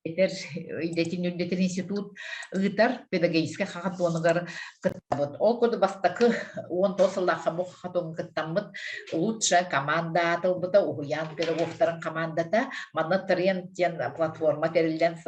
Этэр идэтин үрдэтэр институт ыытар педагогическай хакатонугар кыттабыт. Ол курдук бастакы 19 сыллаахха бу хакатоҥҥа кыттаммыт лучшая команда аатылбыта, уһуйаан педагогтарын командата. Манна Тренд диэн платформа тэриллэн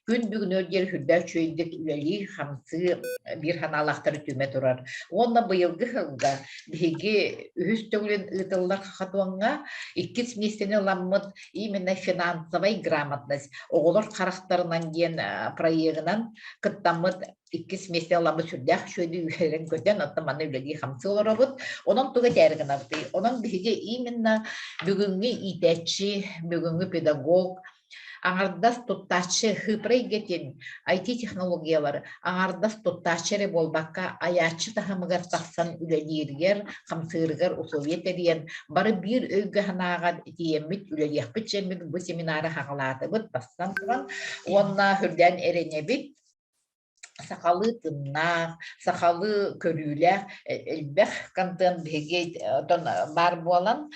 күн бүгүнүөр диэри сүрдээх үчүгэйдик үлэлии, хамсыы биир санаалаахтары түмэ турар. Уонна быйылгы сылга биһиги үһүс төгүлүн ыытыллар хакатоҥҥа иккис миэстэни ыламмыт именно финансовая грамотность оҕолор харахтарынан диэн проегынан кыттаммыт иккис миэстэ ыламмыт сүрдээх үчүгэйдик үөрэн көтөн оттон манна үлэлии хамсыы олоробут. Онон тугу этээри гынабытый? Онон биһиги именно бүгүҥҥү иитээччи, бүгүҥҥү педагог аҥардас туттааччы хыпра эйгэтин IT-технологиялар аҥардас туттааччы эрэ буолбакка, айааччы таһымыгар тахсан үлэлииригэр, хамсыырыгар усулуобуйа тэрийэн, бары биир өйгө-санааҕа тиийэммит үлэлиэхпит дьэммит бу семинары хаҕалаатыбыт бастан туран уонна үрдээн эрэнэбит сахалыы тыннаах, сахалыы көрүүлээх элбэх контент биһиги отон баар буолан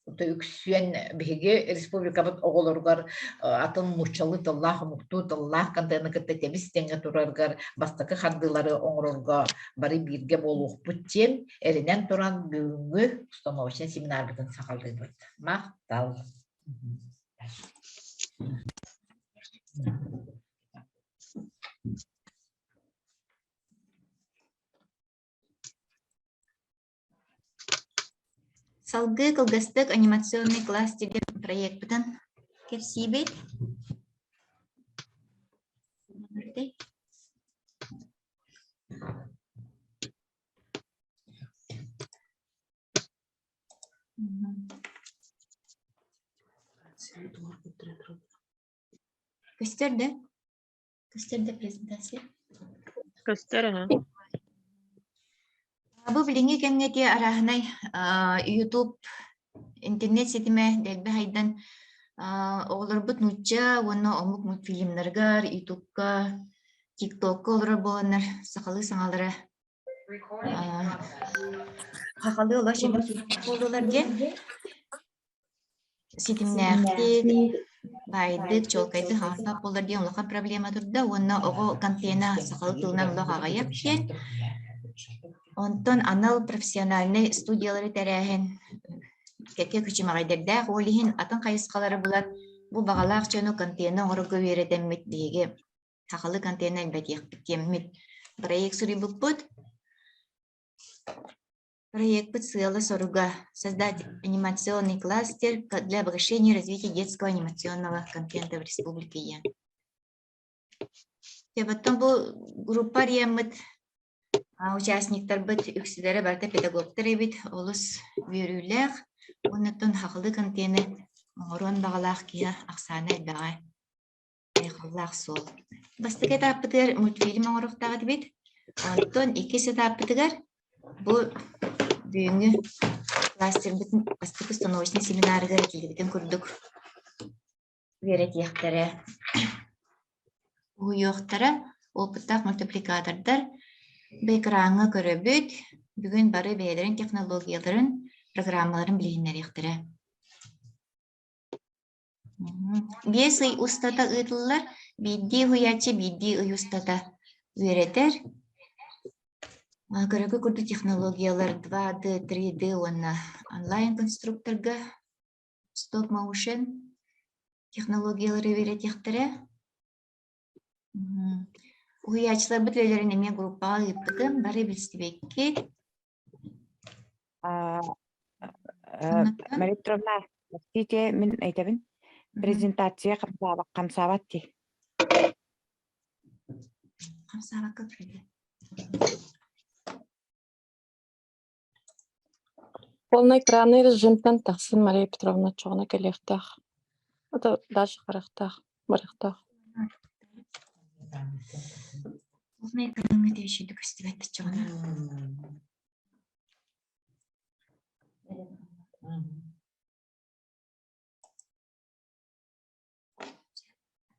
үксүөн биһиги республикабыт оҕолоругар атын нууччалыы тыллаах, омуктуу тыллаах контены кытта тэбис тэҥҥэ тураргар бастакы хардыылары оҥорорго бары бииргэ буолуохпут диэн эрэнэн туран бүгүҥҥү установочнай семинарбытын саҕалыыбыт. Махтал! Салгыы кылгастык анимационный класс диэн проекпытын кэпсиибит. Көстөр да? Көстөр да презентация? Көстөр аһа. Бу билиҥҥи кэмҥэ ити арааһынай YouTube интернет ситимэ дэлби хайдан оҕолорбут нуучча уонна омук мультфильмнарыгар, Ютубка, ТикТокка олорор буоланнар сахалыы саҥалара Хахалыы олох буоллулар диэн ситимнээхтик, баайдык, чуолкайдык хаҥастаах буоллар диэн улахан проблема турда уонна оҕо контена сахалыы тылынан олох аҕыйах диэн. Онтон анал профессиональнай студиялары тэрээһин кэккэ күчүмэҕэйдэрдээх, ол иһин атын хайысхалары булан бу баҕалаах дьону контены оҥорорго үөрэтэммит биһиги сахалыы контены элбэтиэхпит диэммит проект суруйбуппут. Проекпыт сыала-соруга создать анимационный кластер для обогащения и развития детского анимационного контента в республике Ян. Потом бу группа арыйаммыт участниктарбыт үксүлэрэ барыта педагогтар эбит, олус үөрүүлээх. Оннуттан хахылыы контены оҥоруон баҕалаах киһи ахсаана элбэҕэ Айхаллаах суол. Бастакы этаппытыгар мультфильм оҥоруохтаах этибит. Онтон иккис этаппытыгар бу бүгүҥҥү кластербытын бастакы установочнай семинарыгар этиллибитин курдук үөрэтиэхтэрэ, уһуйуохтара. Опыттаах мультипликатордар бу экраҥҥа көрөбүт. Бүгүн бары бэйэлэрин технологияларын, программаларын билиһиннэриэхтэрэ. 5 ый устата ыытыллар, биирдии уһуйааччы биирдии ый устата үөрэтэр. Көрөгө курдук технологиялар 2D, 3D уонна онлайн-конструкторга стоп-моушен технологиялары үөрэтиэхтэрэ. Уһуйааччыларбыт үлэлэрин эмиэ группаҕа ыыппытым, бары билсибиккит. Мария Петровна, простите, мин этэбин. Презентация хамсаабат дии. Хамсаабакка турда. Полноэкранный режимтэн тахсын Мария Петровна оччоҕуна кэлиэхтээх. Это дальше харахтаах, барыахтаах. Полный экраҥҥа үчүгэй көстүбэт оччоҕуна.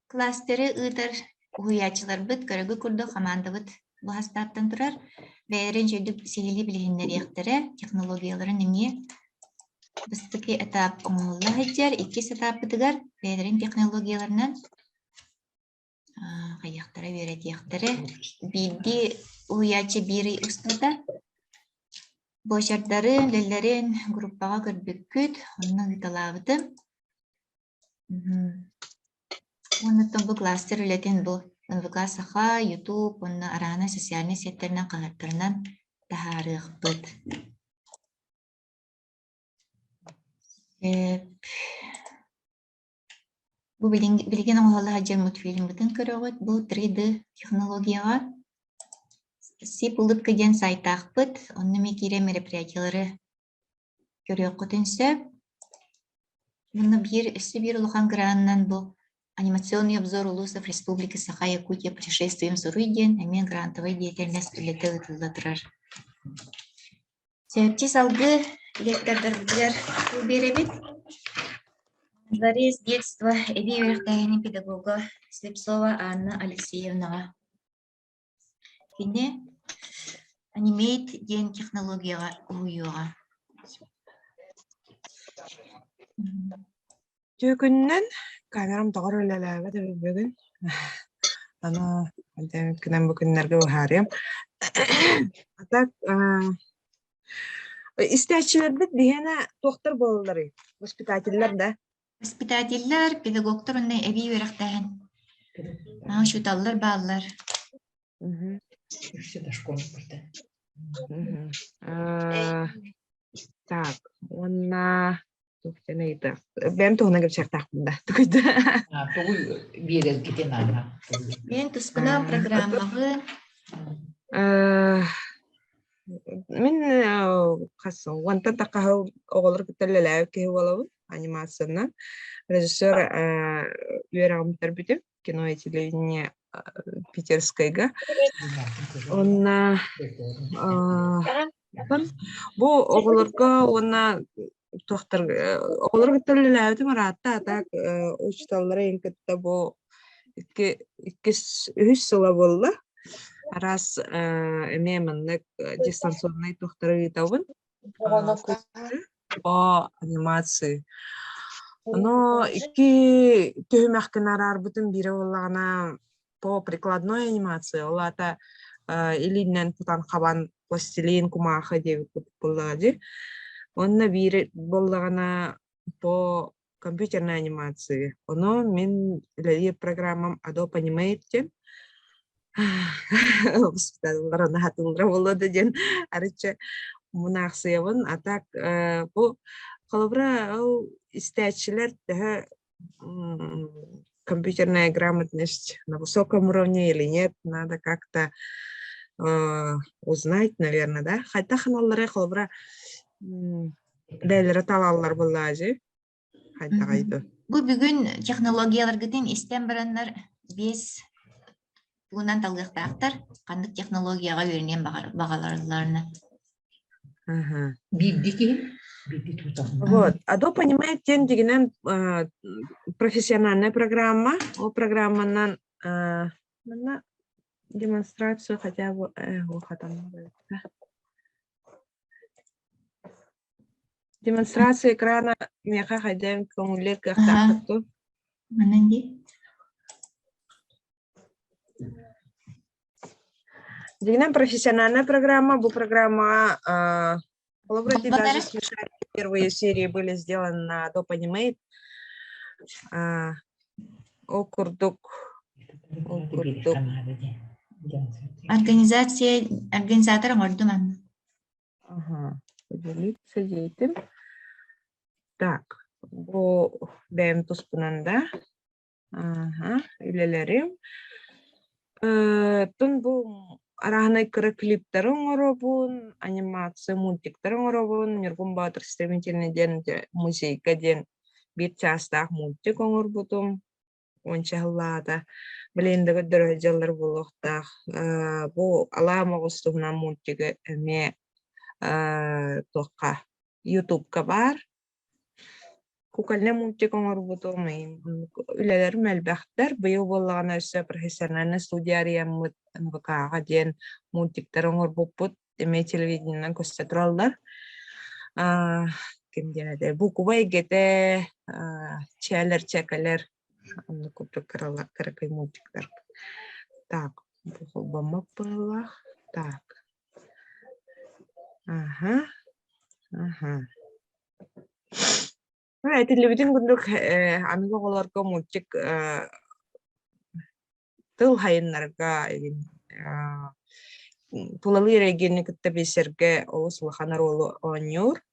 Кластеры ыытар уһуйааччыларбыт көрөгү курдук хамаандабыт бу хастааттан турар. Бэйэлэрин үчүгэйдик сиһилии билиһиннэриэхтэрэ, технологияларын эмиэ. Бастакы этап оҥоһулла сылдьар, иккис этаппытыгар бэйэлэрин технологияларынан хайыахтара, үөрэтиэхтэрэ. Биирдии уһуйааччы биир ый устата буочардарын, үлэлэрин группаҕа көрбүккүт, онно ыыталаабытым. Уонна бу кластер үлэтин бу НВК Саха, YouTube уонна араана социальнай сеттэринэн хаһыаттарынан таһаарыахпыт. Бу билигин оҥоһулла сылдьар мультфильммытын көрөҕүт. Бу 3D технологияҕа Сип улыбка диэн сайтаахпыт. Онно эмиэ киирэн мероприятиелары көрүөххүтүн сөп. Мунна биир өссө биир улахан гранынан бу анимационный обзор улусов Республики Саха-Якутия путешествием суруй диэн эмиэ грантовай деятельность үлэтэ ыытылла турар. Сөпчи салгыы лектордарбытыгар тыл биэрэбит. Дворец детства эбии үөрэхтээһинин педагога Слепцова Анна Алексеевнаҕа. Кини анимейт диэн технологияҕа уһуйуоҕа. Түөкүнүнэн камерам тоҕо эрэ үлэлээбэт эбит бүгүн. Аны гынан бу күннэргэ уһаарыам. А так истээччилэрбит биһиэнэ туохтар буолалларый? Воспитателлэр да? Воспитателлэр, педагогтар уонна эбии үөрэхтээһин. Учууталлар бааллар. Үксэ дошкольник да. Так, уонна туох диэн ыйытыах бэйэм туһунан кэпсиэхтээхпин да тугуйда Тугу биэрэргитин ааһа. Мен тускунан программаҕы Мин хас уонтан тахха оҕолор кытта үлэлээбит киһи буолабын анимациянан. Режиссер үөрэҕин бүтэрбитим кино и телевидение Питерскайга. Уонна бу оҕолорго уонна туохтар оҕолору кытта үлэлээбитим ыраатта, а так учууталлары иһин кытта бу икки иккис үһүс сыла буолла. Араас эмиэ маннык дистанционнай туохтары ыытабын. По анимации. Но икки түһүмэххин араарбытым биирэ буоллаҕына по прикладной анимации, ол аата илиинэн тутан хабан пластилин, кумаахы диэбит курдук буоллаҕа дии. Уонна биир буоллаҕына по компьютерной анимации. Ону мин үлэлиир программам Adobe Animate диэн воспитателлар ону хатыллара буолуо да диэн арычча мунаахсыйабын. А так бу холобура ол истээччилэр төһө компьютерная грамотность на высоком уровне или нет, надо как-то узнать, наверное, да? Хайдах аналлары холобура бэйэлэрэ талаллар буоллаажы хайдаҕайды. Бу бүгүн технологияларгытын истэн бараннар биэс тугунан талыахтаахтар ханнык технологияҕа үөрэниэн баҕаларалларына. Биирди киһи, биирди тутаһын. Вот. Adobe Animate диэн дьигинэн профессиональная программа. Ол программанан манна демонстрацию хотя бы Демонстрация экрана миэхэ хайдах көҥүллүөр кыахтааххыт дуо? Манан дии. Дьиҥинэн профессиональная программа, бу программаҕа холобура эти даже смешарики первые серии были сделаны на Adobe Animate. Ол курдук, ол курдук. Организация, организатор оҥордум анна. Ага, поделиться диэтим. Так, бу бэйэм туспунан да Ааһа, үлэлэрим. Оттон бу арааһынай кыра клиптары оҥоробун, анимация, мультиктары оҥоробун. Ньургун Боотур стремительный диэн музейга диэн биир чаастаах мультик оҥорбутум. Уонча сыллааҕыта. Билигин да көрдөрө сылдьаллар буолуохтаах. Бу Алаа Моҕус туһунан мультигы эмиэ туохха Ютубка баар. Кукольный мультик оҥорбутум, үлэлэрим элбэхтэр. Быйыл буоллаҕына өссө профессиональнай студия арыйаммыт НВК-ҕа диэн мультиктары оҥорбуппут. Эмиэ телевидениенэн көстө тураллар. Ким диэн этэ, букуба эйгэтэ, чээлэр, чэкэлэр, оннук курдук кыракый мультиктар. Так, бу холбоммот быһыылаах. Так. Аха. Аха. Этиллибитин курдук, аныгы оҕолорго мультик тыл хайыннарга тулалыыр эйгэни кытта билсэргэ олус улахан оруолу оонньуур.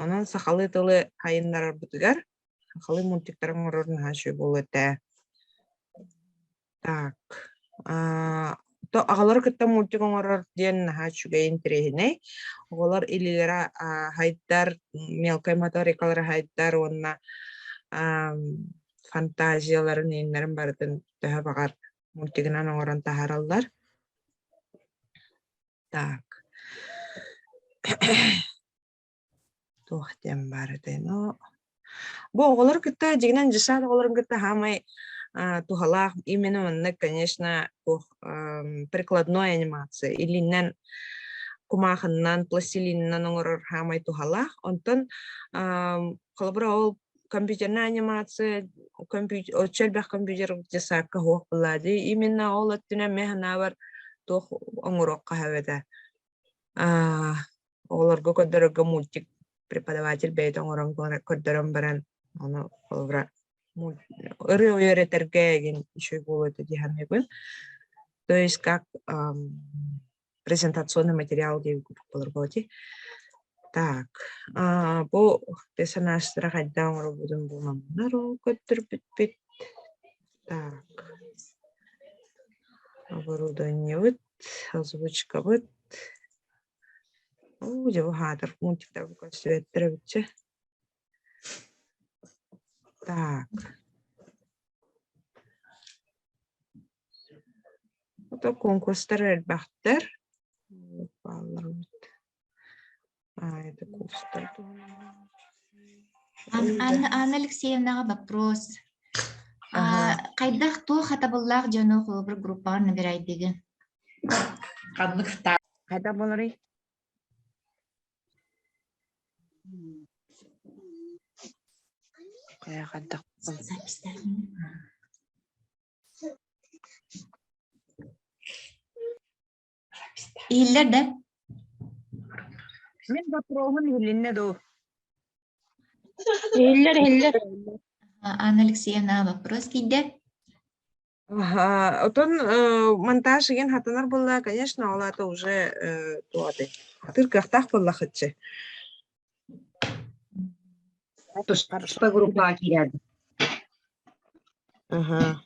Онон сахалыы тылы хайыннарарбытыгар сахалыы мультиктары оҥорор наһаа үчүгэй буолуо этэ. Так, то аҕалары кытта мультик оҥорор диэн наһаа үчүгэй, интэриэһинэй. Оҕолор илиилэрэ хайдар, мелкай моторикалара хайдар уонна фантазияларын, ииннэрин барытын төһө баҕар мультигынан оҥорон таһаараллар. Так. Туох диэн баар этэй? Ну, бу оҕолору кытта дьиҥинэн дьыссаат оҕолорун кытта саамай туһалаах именно маннык, конечно, туох прикладной анимация илиинэн кумаахыннан, пластилинынан оҥорор саамай туһалаах. Онтон холобура ол компьютерная анимация, оччо элбэх компьютер дьыссаакка суох буоллаа дии. Именно ол өттүнэн мин санаабар туох оҥоруохха сөп этэ. Оҕолорго көрдөрөргө мультик преподаватель бэйэтэ оҥорон көрдөрөн баран, ону холобура ырыа үөрэтэргэ игин үчүгэй буолуо этэ дии саныыбын. То есть как презентационный материал диэбит курдук буолар буолуо Так, бу персонажтара хайдах оҥорбутун буланнар ол көрдөрбүппүт. Так, оборудованиебыт, озвучкабыт. Оо, дьэ бу хаатыр мультиктарбын көрсүбэттэр эбитчэ. Так. Ото конкурстар элбэхтэр. Бааллар эбит. А, это курстар туһунан. Анна, Анна Алексеевнаҕа вопрос. Хайдах туох хатабыллаах дьону холобур группаҕа набирайдыгын? Ханнык Хайдах буоларый? Хайа хайдах Иһиллэр да? Мин боппуруоһум иһилиннэ дуу? Иһиллэр, иһиллэр. Анна Алексеевна вопрос киирдэ. Аха, отон монтаж игин хатанар буолла, конечно, ол аата уже туох хатыыр кыахтаах буоллахыччы. Туспа группаҕа киирэрбит. Аха.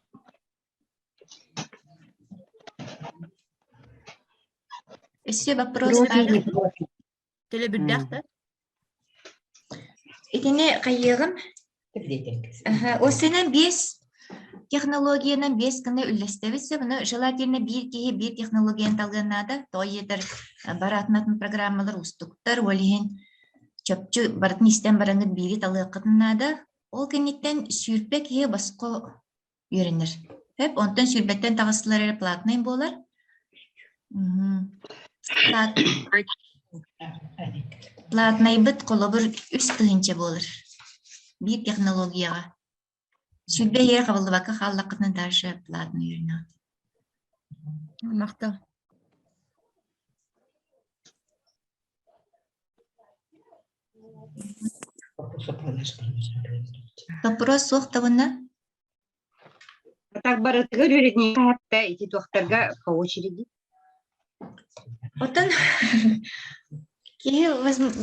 Өссө вопрос баар. Төлөбүрдээх да? Итини хайыаҕым? Осенен биэс технологиянан биэс гына үллэстэбит сөп. Ну, желательно биир киһи биир технологияны талыан наада. Тоҕо диэтэр бараатынатын программалар уустуктар, ол иһин чопчу барытын истэн бараҥҥыт биири талыаххытын наада. Ол кэнниттэн 20 киһи босхо үөрэнэр. Сөп, онтон сүүрбэттэн таҕыстылар эрэ платнай буолар. Платнайбыт холобур 3000 буолар. Биир технологияҕа. 20 иһигэр хабыллыбакка хааллаххытына дальше платный үөрэнэҕит. Махтал. Вопрос суох табынна? Так барытыгар үөрэтиэххэ ити туохтарга по очереди. Оттон киһи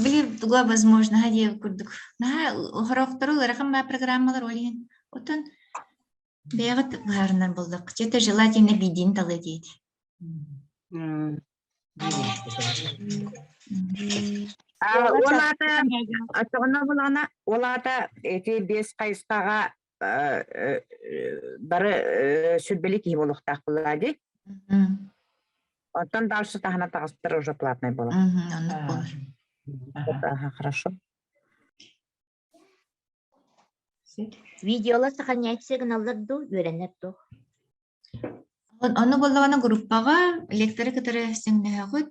били туга возможно диэн курдук. Наһаа хорохтору ыарахан баа программалар ол иһин. Оттон бэйэҕит быһаарынар буоллахха. Чэ, это желательно биирдиин талыы диэт. Ол аата оччоҕуна булаҕына ол аата ити биэс хайысхаҕа бары сүрбэли киһи буолуохтаах буоллаа дии. Оттон дальше таһына таҕыстар уже платный буолар. Оннук буолар. Ага, хорошо. Видеолар сохраняется гыналлар дуу, үөрэнэр дуу? Ону буоллаҕына группаҕа лекторы кытары сөҥнөһөҕүт.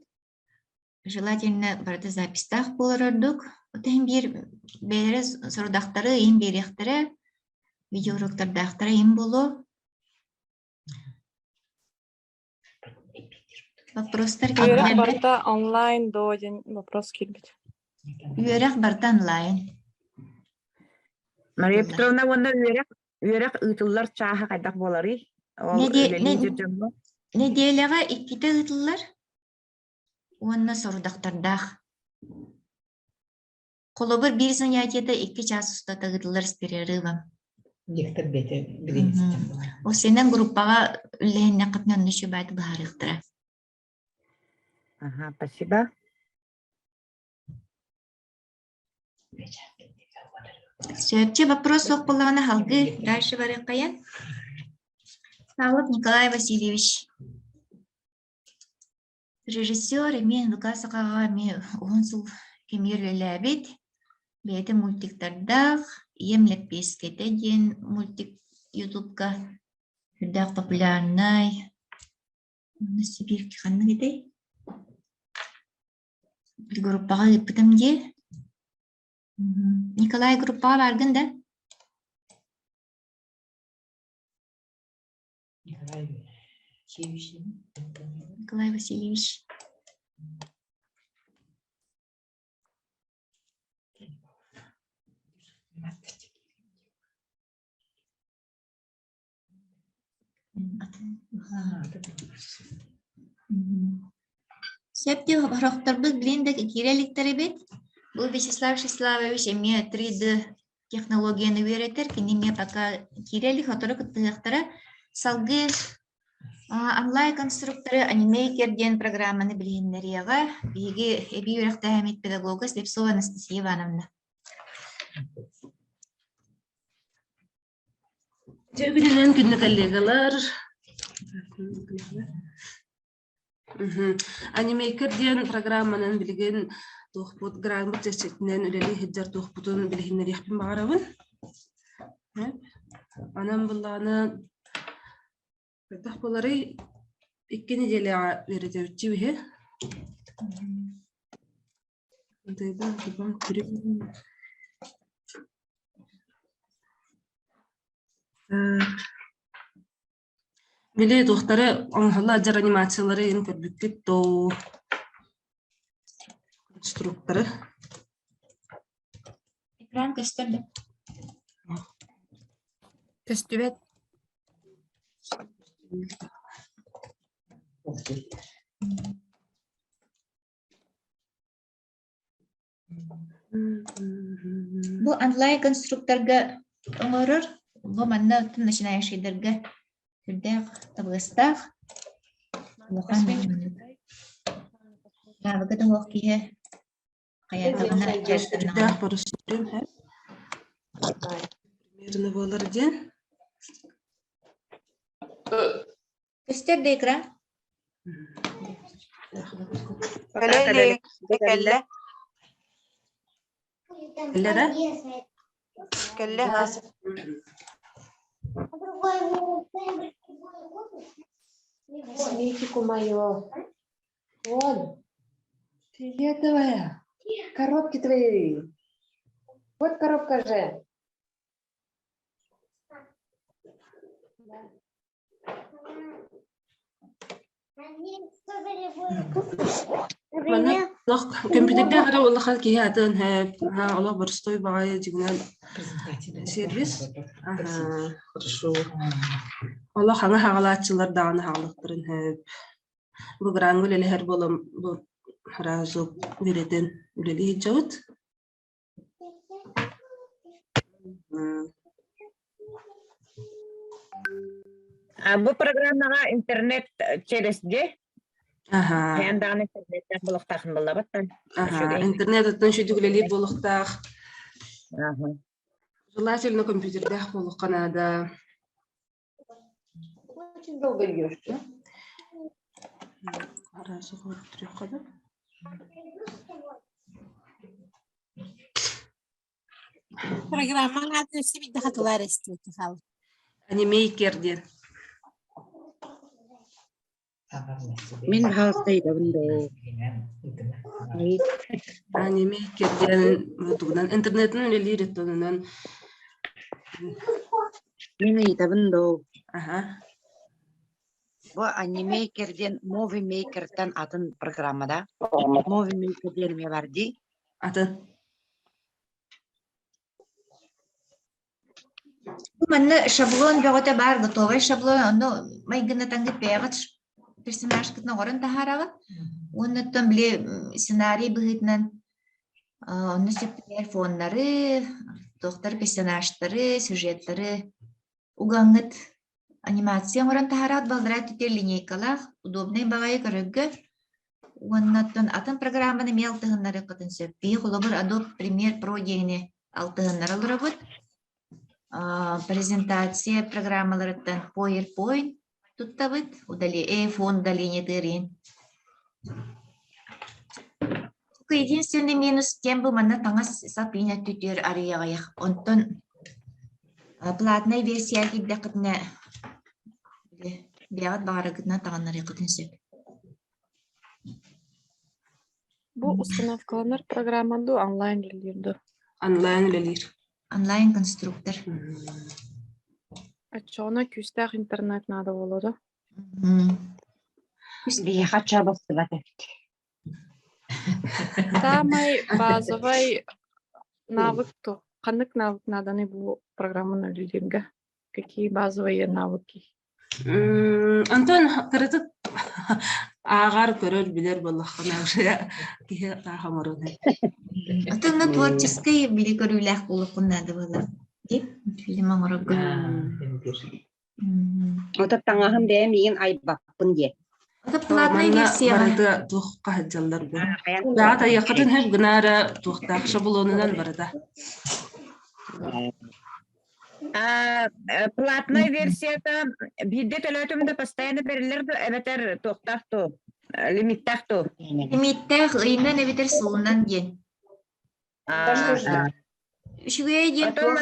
Желательно барыта записьтаах буолар ордук. Отон биир бэйэлэрэ сорудахтары иһин биэриэхтэрэ, видеоуроктардаахтара иһин буолуо. Вопростар Үөрэх киирдилэр. барыта онлайн дуо диэн вопрос киирбит. Үөрэх барыта онлайн. Мария Ыытыллар. Петровна уонна үөрэх үөрэх ыытыллар чааһа хайдах буоларый? Ол үлэлиир дьоҥҥо? Нэдиэлэҕэ иккитэ ыытыллар уонна сорудахтардаах. Холобур, биир занятиета икки чаас устата ыытыллар с перерывом. Лектор бэйэтэ билигин сылдьар буолар. Ол сенен группаҕа үллэһиннэххитинэ онно үчүгэйдик быһаарыахтара. Ага, спасибо. Сөпчө вопрос суох буоллаҕына салгыы дальше барыаххайан. Павлов Николай Васильевич. Режиссер эмиэ НВК сахаҕа эмиэ уһун сыл кэмигэр үлэлээбит. Бэйэтэ мультиктардаах, Ийэм лэппиэскэтэ диэн мультик ютубка сүрдээх популярнай. Онно Сибииргэ ханнык этэй? Группаҕа ыыппытым дии. Николай группаҕа бааргын да? Николай Васильевич. Николай Васильевич. Сөп диэн сорохторбут билин да киирэ иликтэр эбит. Бу Вячеслав Вячеславович эмиэ 3D технологияны үөрэтэр, кини эмиэ пока киирэ илик, сотору кыттыһыахтара. Салгыы онлайн-конструкторы Анимейкер диэн программаны билиһиннэриэҕэ. Биһиги эбии үөрэхтээһиммит педагога Слепцова Анастасия Ивановна. Дьэ билинэн күндү коллегалар. Анимейкер диэн программанан билигин туохпут гранбыт чэрчитинэн үлэлии сылдьар туохпутун билиһиннэриэхпин баҕарабын. Онон былааны хайдах буоларый икки нэдиэлэҕэ үөрэтэбитчи үһү. Били туохтары оҥоһулла сылдьар анимациялары иһин көрбүккүт дуу конструкторы Экран көстөр да? Көстүбэт. Бу онлайн-конструкторга оҥорор, бу манна начинающийдарга сүрдээх табыгастаах. Улахан навыга да суох киһи хайаатаҕына Сүрдээх боростуой примерно буолар диэн. Көстөр да экран? Кэлэ илик, кэллэ. Кэллэ да? Кэллэ. Косметику мою. Вон. Фиолетовая. Коробки твои. Вот коробка же. Манна олох компьютердээх эрэ улахан киһи атын олох боростуой баҕайы дьиҥинэн сервис. Хорошо. Олох хаҥа хаҕалааччылар даҕаны хаҕалыктарын сөп. Бу граҥҥа үлэлэһэр буолан бу сразу үөрэтэн үлэлии сылдьабыт. А бу программаҕа интернет через дьэ Аха. Эн даҕаны интернеттэх буолуохтаахын буллабыттан. Аха. Интернет оттон шүдүк үлэлиир буолуохтаах. Аха. Желательно компьютердээх буолуохха наада. Очень долго идешь, да? Раз, трех, да? Программа аатын өссө биирдэ хатылаар эстибит хаал. Анимейкер диэн. Мин хаалта ыйытабын доо. Аниме кэргэн тугунан интернетинэн үлэлиир өттүнэн Мин ыйытабын доо. Аха. Бу анимейкер диэн Movie Maker'тан атын программа да? Movie Maker диэн эмиэ бар дии. Атын. Бу манна шаблон бөҕөтө баар, готовай шаблон, онно майгыннатаҥҥыт бэйэҕит персонажкытын оҥорон таһаараҕыт. Уонна оттон били сценарий быһыытынан онно сөптөөх фоннары, туохтары персонажтары, сюжеттары угаҥҥыт анимация оҥорон таһаараҕыт баллараа түтэр линейкалаах, удобнай баҕайы көрөргө. Уонна оттон атын программаны эмиэ алтыһыннарыаххытын сөп. Биһи холобур Adobe Premiere Pro диэни алтыһыннара олоробут. Презентация программаларыттан PowerPoint туттабыт, удали, фон удаление тыырыын. Единственный минус тем бу манна таҥас сап иинэ түтүөр арыйаҕайах. Онтон платная версия киирдэххитинэ бэйэҕит баҕараргытынан таҥыннарыаххытын сөп. Бу установкаланар программа дуу, онлайн үлэлиир дуу? Онлайн үлэлиир. Онлайн конструктор. Оччоҕуна күүстээх интернет наада буолуо дуо? Биһиэхэ оччо бастыбат эбит. Самый базовый навык то ханнык навык нааданы бу программаны үлэлииргэ? Какие базовые навыки? Антон кыратык ааҕар, көрөр, билэр буоллаххына уже киһи таах оҥорон. Атын творческий били көрүүлээх буолуоххун наада буолар. Дип фильм оҥорорго. Ото таҥаһым бэйэм миигин айбаппын диэ. Ото платная версия. Барыта туох хаһыдьаллар бу. Даҕат айыаххытын хөп гынаара туохтаах шаблонунан барыта. Платная версията биирдэ төлөөтүм да постоянно берилер ду эбэтэр туохтаах ту лимиттаах ту Лимиттээх ыйынан эбэтэр сылынан диэн. Үчүгэй диэн туох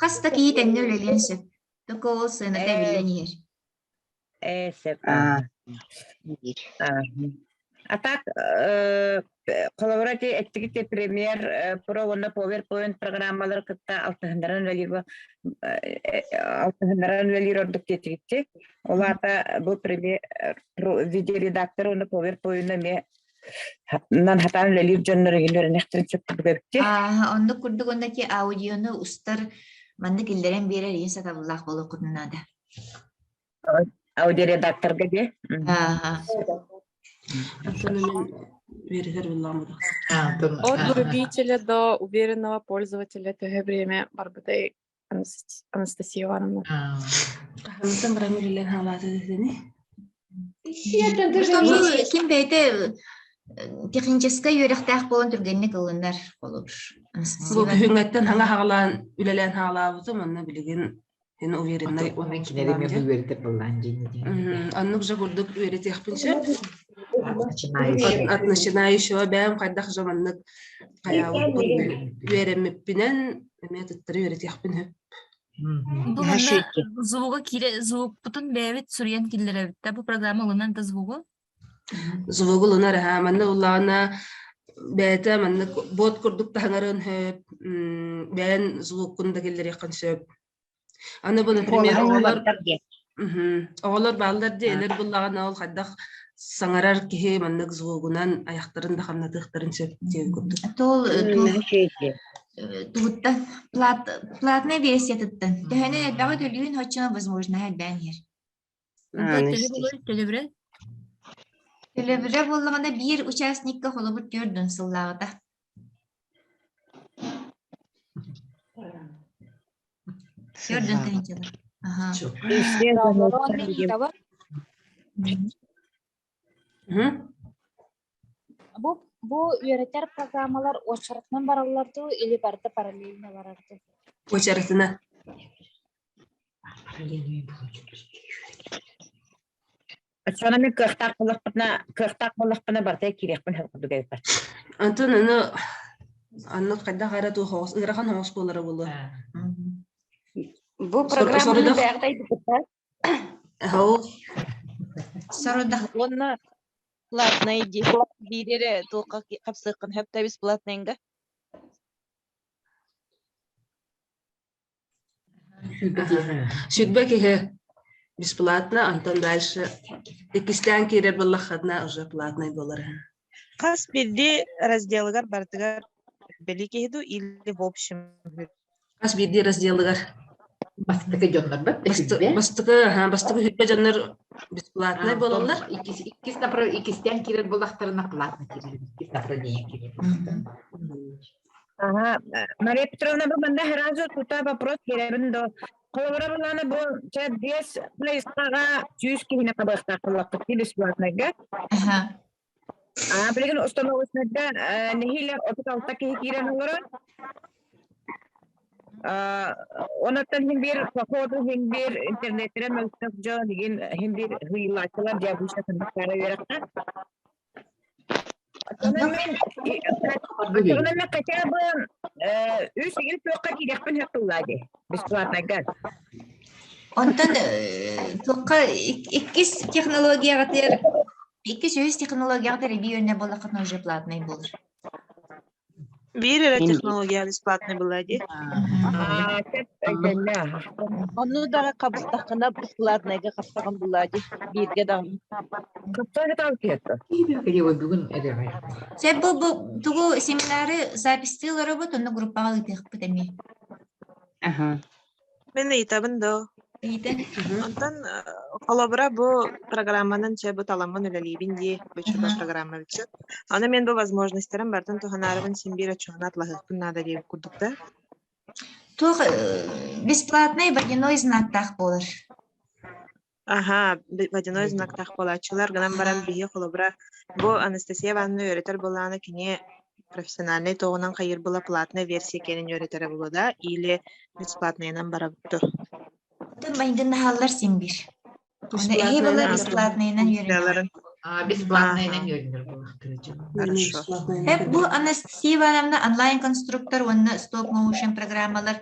хас да киһи тэҥҥэ үлэлиэн сөп. Только ол сыаната эбиллэн иһэр. Э, сөп. А так, холобура ити эттигит Premiere Pro уонна PowerPoint программалары кытта алтыһыннаран үлэлиир алтыһыннаран үлэлиир ордук диэтигитти. Ол аата бу Premiere Pro видеоредактор уонна PowerPoint эмиэ нан хатаан үлэлиир дьоннор үөрэнэхтэрин сөп курдук эбитти. Аа, оннук курдук уонна ки аудиону устар маннык киллэрэн биэрэр ийин сатабыллаах буолуоххутун наада. Аудиоредакторга дии. Ааха. От любителя до уверенного пользователя төһө время барбытай Анастасия Ивановна? Хаһантан баран үлэлээн хаалаата дэтини? Ким бэйэтэ техническэй үөрэхтээх буолан түргэнник ылынар холобур. Бу күһүҥҥэттэн хаҥа хаҕалаан үлэлээн хаалаабытым, онно билигин Эн увереннай Уонна кинилэри эмиэ бу үөрэтэр былаан дьиҥ диэн. Оннук же курдук үөрэтиэхпин сөп. От начинающего бэйэм хайдах же маннык хайаабыппын үөрэммиппинэн эмиэ туттары үөрэтиэхпин сөп. Бу манна звуга киирэ звукпутун бэйэбит суруйан киллэрэбит да бу программа ылынан да звугу Звугу ылынар аһа манна ыллаҕына бэйэтэ маннык бот курдук таһыҥарын сөп бэйэн звуккун да киллэриэххин сөп Аны бу, например, оҕолор оҕолор бааллар дии, элэр буллаҕына ол хайдах саҥарар киһи маннык звугунан айахтарын да хамнатыахтарын сөп диэн курдук. Тол тугуттан платная версиятыттан төһөнү элбэҕи төлүүн оччоно возможно элбээн иһэр. Төлөбүрэ? Төлөбүрэ буоллаҕына биир участникка холобур түөрдүн сыллааҕыта. Түөрдүн тыһыынчалар. Аха. Бу бу үөрэтэр программалар уочаратынан бараллар дуу или барыта параллельно барар дуу? Уочаратынан. Оччоҕуна мин кыахтаах буоллахпына, кыахтаах буоллахпына барыта киириэхпин сөп курдук эбиппэр. Антон аны аннык хайдах эрэ туох оҕус ыарахан оҕус буолара буолуо. Бу программаны бэйэҕит айбыккыт Ол. Сорудах Уонна платнай дии. Биир эрэ туохха хапсыаххын сөп да бесплатнайга. Сүрбэ киһи бесплатно, онтон дальше иккистээн киирэр буоллаххына уже платный буолар. Хас биирдии разделыгар барытыгар били киһи дуу или в общем Хас биирдии разделыгар Бастакы дьоннор бат бастакы бастакы хүрбэ дьоннор бесплатный буолаллар. Иккис иккис иккистээн киирэр буоллахтарына платно киирэр. Иккис направление киирэр. Ага, Мария Петровна, бу манна сразу тута вопрос киирэбин до. Холобура булаана бу чэ биэс плейскаҕа 100 киһини хабыахтаах буоллахпыт дии бесплатныйга. Аха. А билигин установочнайга нэһиилэ 36 киһи киирэн олорор. Онуттан иһин биир походу иһин биир интернеттэрэ мөлтөх дьон иһин иһин биир ыйылааччылар диабыша сындыктара үөрэххэ. Онон мен онон мен хотя бы үс игин туохха киириэхпин сөп буоллаа дии бесплатныйга. Онтон туохха иккис технологияҕытыгар иккис үһүс технологияҕытыгар эбии өнне буоллаххытына уже платный буолар. Биир эрэ технология бесплатный была дии. Онну даҕа хабыстаххына бесплатныйга хапсаҕын булаа дии. Бииргэ даҕаны. Бүгүн Сөп бу бу тугу семинары записьтыы олоробут, онно группаҕа ыытыахпыт эмиэ. Мин ыйытабын доо. Ыйытан. Онтон холобура бу программанан чэ бу таламмын үлэлиибин дии, бу чугас программа бичи. Аны мен бу возможностьтарым бартын туһанаарыбын син биир отчуону атлаһыахпын наада диэбит курдук да. Туох бесплатный водяной знактаах буолар. Аха, водяной знактаах буолааччылар гынан баран биһи холобура бу Анастасия Ивановна үөрэтэр буоллаҕына кини профессиональнай туоҕунан хайыыр була платная версия кэлин үөрэтэрэ буолуо да или бесплатныйынан барабыт дуо? Оттон майгыннаһаллар син биир. Онно эһи была бесплатныйынан үөрэнэр. Бесплатныйынан үөрэнэр буоллахтара дьон. Хорошо. Бу Анастасия Ивановна онлайн-конструктор уонна стоп-моушен программалар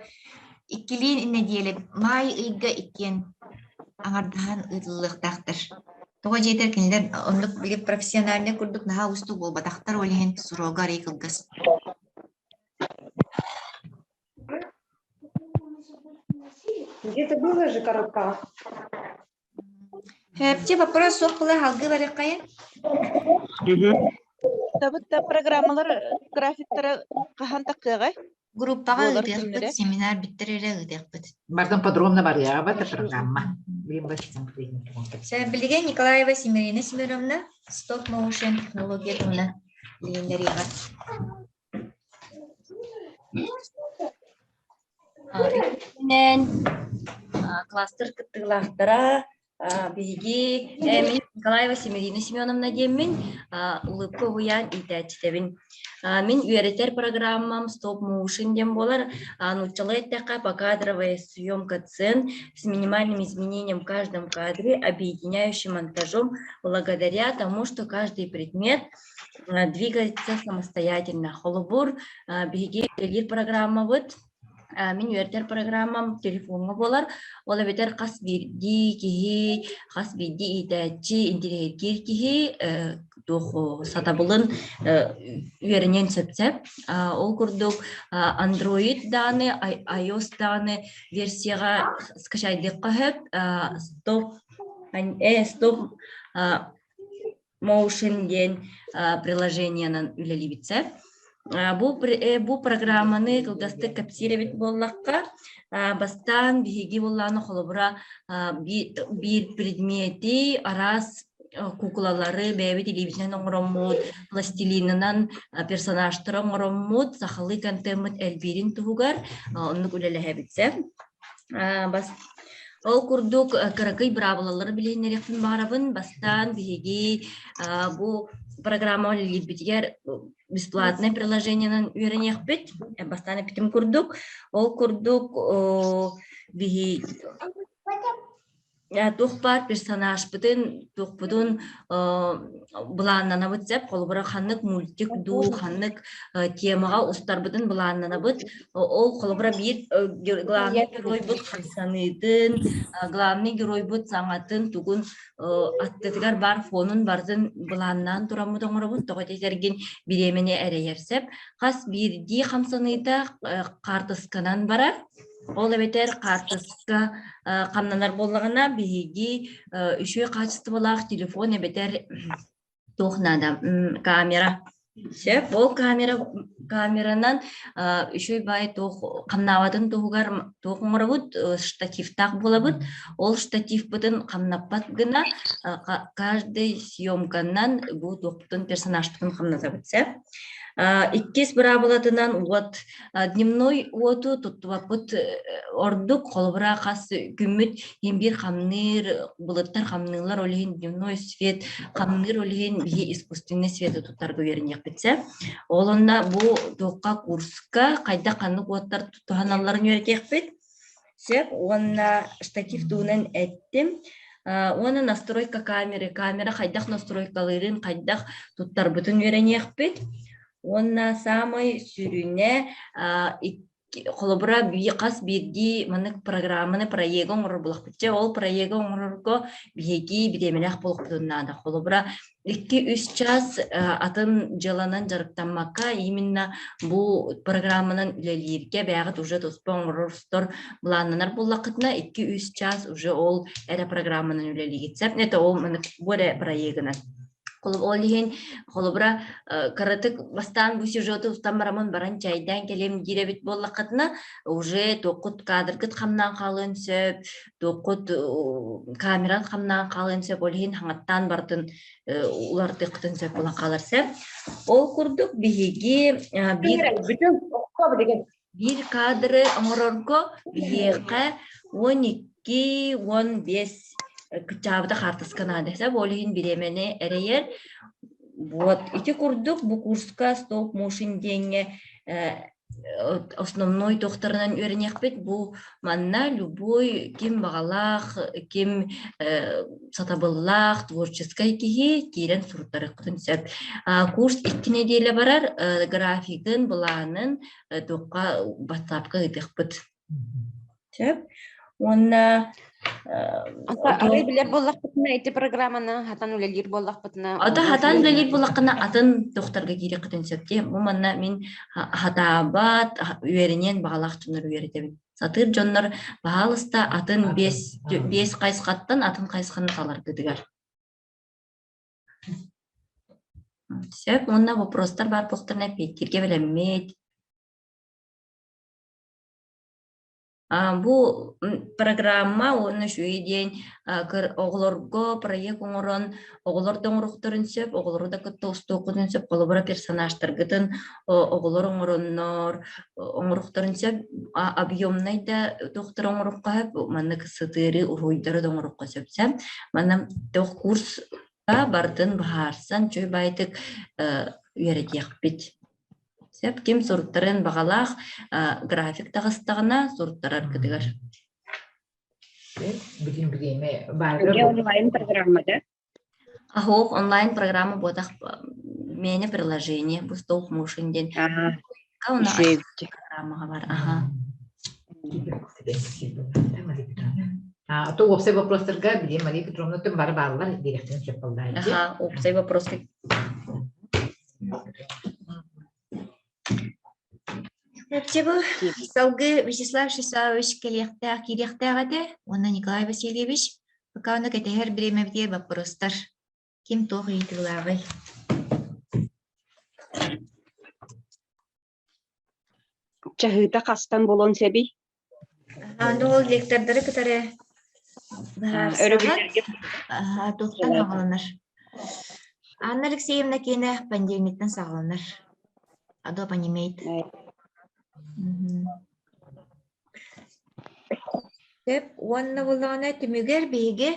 иккилиин нэдиэлэ маай ыйга иккиэн аҥардаһан ыытыллыахтаахтар. Тоҕо диэтэр кинилэр оннук били профессиональнай курдук наһаа уустук буолбатахтар, ол иһин срога арыый кылгас. Где-то было же коробка. Хэпчи вопрос суох була халгыы барыаххайын. Табыт да программалар графиктара хаһан таххыаҕай? Группаҕа Буолар ыытыахпыт, күннэрэ. семинар бүттэр эрэ ыытыахпыт. Бартан подробно барыаҕа это программа. Билигин Николаева Семерина Семеновна стоп моушен технология туһунан билиһиннэриэҕэ. Үһүнэн кластер кыттыылаахтара биһиги мин Николаева Семерина Семеновна диэммин улыбка уһуйаан иитээччитэбин. Мин үөрэтэр программам Stop Motion диэн буолар. Нууччалыы эттэххэ покадровая съемка сцен с минимальным изменением в каждом кадре, объединяющим монтажом благодаря тому, что каждый предмет двигается самостоятельно. Холобур, биһиги үлэлиир программабыт мин үөрэтэр программам телефоҥҥа буолар. Ол эбэтэр хас биирдии киһи, хас биирдии иитээччи, интэриэһиргиир киһи туох сатабылын үөрэниэн сөп-сөп. Ол курдук Android даҕаны, iOS даҕаны версияҕа скачайдыахха сөп. Стоп, стоп Motion диэн приложениенан үлэлиибит Бу, бу программаны кылгастык кэпсиир эбит буоллахха, бастаан биһиги буоллааны холобура биир предмети араас куклалары бэйэбит илиибитинэн оҥороммут, пластилинынан персонажтары оҥороммут, сахалыы контеммыт элбиирин туһугар оннук үлэлэһэбит Бас Ол курдук кыракый быраабылалары билиһиннэриэхпин баҕарабын. Бастаан биһиги бу программа үлэлиирбитигэр бесплатнай приложениенан үөрэниэхпит. Бастаан эппитим курдук. Ол курдук биһи Туох баар персонажпытын, туохпутун былааннанабыт сөп. Холобура, ханнык мультик дуу, ханнык темаҕа устарбытын былааннанабыт. Ол холобура биир главный геройбут хамсаныытын, главный геройбут саҥатын, тугун аттытыгар баар фонун барытын былааннаан тураммыт оҥоробут. Тоҕо этэргин бириэмэни эрэйэр сөп. Хас биирдии хамсаныыта хаартысканан барар. Ол эбэтэр хаартыска хамнанар буоллаҕына, биһиги үчүгэй хаачыстыбалаах телефон эбэтэр туох наада камера. Сөп, ол камера камеранан үчүгэй баай туох хамнаабатын туһугар туох оҥоробут штативтаах буолабыт. Ол штативпытын хамнаппат гына каждый съемканан бу туохпутун персонажпытын хамнатабыт сөп. Иккис быраабылатынан уот Дневной уоту туттубаппыт ордук, холобура хас күммүт иһин биир хамныыр, былыттар хамныыллар, ол иһин дневной свет хамныыр, ол иһин биһи искусственный светы туттарга үөрэниэхпит сэ. Ол онно бу туохха курска хайдах ханнык уоттар туһаналларын үөрэтиэхпит. Сөп уонна штатив туһунан эттим. Уонна настройка камеры, камера хайдах настройкалыырын, хайдах туттарбытын үөрэниэхпит. Уонна саамай сүрүнэ холобура хас биирдии маннык программаны проегы оҥорор буолахпыт. Чэ, ол проегы оҥорорго биһиги бириэмэлээх буолуохпутун наада. Холобура, 2-3 час атын дьыаланан дьарыктаммакка, именно бу программанан үлэлииргэ бэйэҕит уже туспа оҥорор устар былааннанар буоллаххытына, 2-3 час уже ол эрэ программанан үлэлиигит. Сөп, это ол маннык бу эрэ проегынан. Ол иһин, холобура, кыратык бастаан бу сюжеты устан барамын баран чайдаан кэлиэм диир эбит буоллаххытына, уже туоххут кадргыт хамнаан хаалыан сөп, туоххут камеран хамнаан хаалыан сөп, ол иһин хаҥаттаан барытын уларытыаххытын сөп буолан хаалар сөп. Ол курдук биһиги биир биир кадры оҥорорго биһиэхэ 12-15 кыччаабыта хаартыска наада. Сөп, ол иһин бириэмэни эрэйэр. Вот ити курдук бу курска стоп motion диэҥҥэ основной туохтарынан үөрэниэхпит. Бу манна любой ким баҕалаах, ким сатабыллаах, творческай киһи киирэн суруттарыаххытын сөп. Курс 2 нэдиэлэ барар, графигын, былаанын туохха WhatsApp-ка ыытыахпыт. Сөп. Уонна Арай билэр буоллахпытына ити программаны хатан үлэлиир буоллахпытына Ата хатан үлэлиир буоллаххына атын тохтарга киириэххитин сөп дии. Бу манна мин хатаабат үөрэниэн баҕалаах дьоннор үөрэтэбин. Сатыыр дьоннор баһаалыста атын биэс хайысхаттан атын хайысханы таларгытыгар. Сөп, уонна вопростар баар буолтарына эппиэттииргэ бэлэммит. Бу программа уонна үчүгэй диэн оҕолорго проект оҥорон оҕолор да оҥоруохтарын сөп, оҕолору да кытта устуоххутун сөп, холобура персонажтаргытын оҕолор оҥороннор оҥоруохтарын сөп, объемнай да туохтары оҥоруохха сөп, маннык сытыары уруһуйдары да оҥоруохха сөп сөп. Манна туох курс барытын быһаарсан чүй баайтык үөрэтиэхпит. Сөп, ким суруттарыан баҕалаах график таҕыстаҕына суруттараргытыгар. Бүтүн бириэмэ онлайн программада. Ахоох онлайн программа буотах миэнэ приложение бу стоп motion диэн программаҕа бар аха. А то уопсай вопростарга билим Мария Петровна түм бары бааллар диэхтэрин сөп буолла. Аха, уопсай вопроска Чэпчэ бу салгыы Вячеслав Шисавович кэлиэхтээх, киириэхтээх этэ уонна Николай Васильевич пока ону кэтэһэр бириэмэбитигэр боппуруостар. Ким туох ыйытыылааҕый? Чаһыыта хастан буолуон сөбүй? Аны ол лектордары кытары быһаарсаҕыт. Туохтан саҕаланар? Анна Алексеевна киэнэ понедельниктан саҕаланар. Adobe Animate. Сөп уонна буоллаҕына түмүгэр биһиги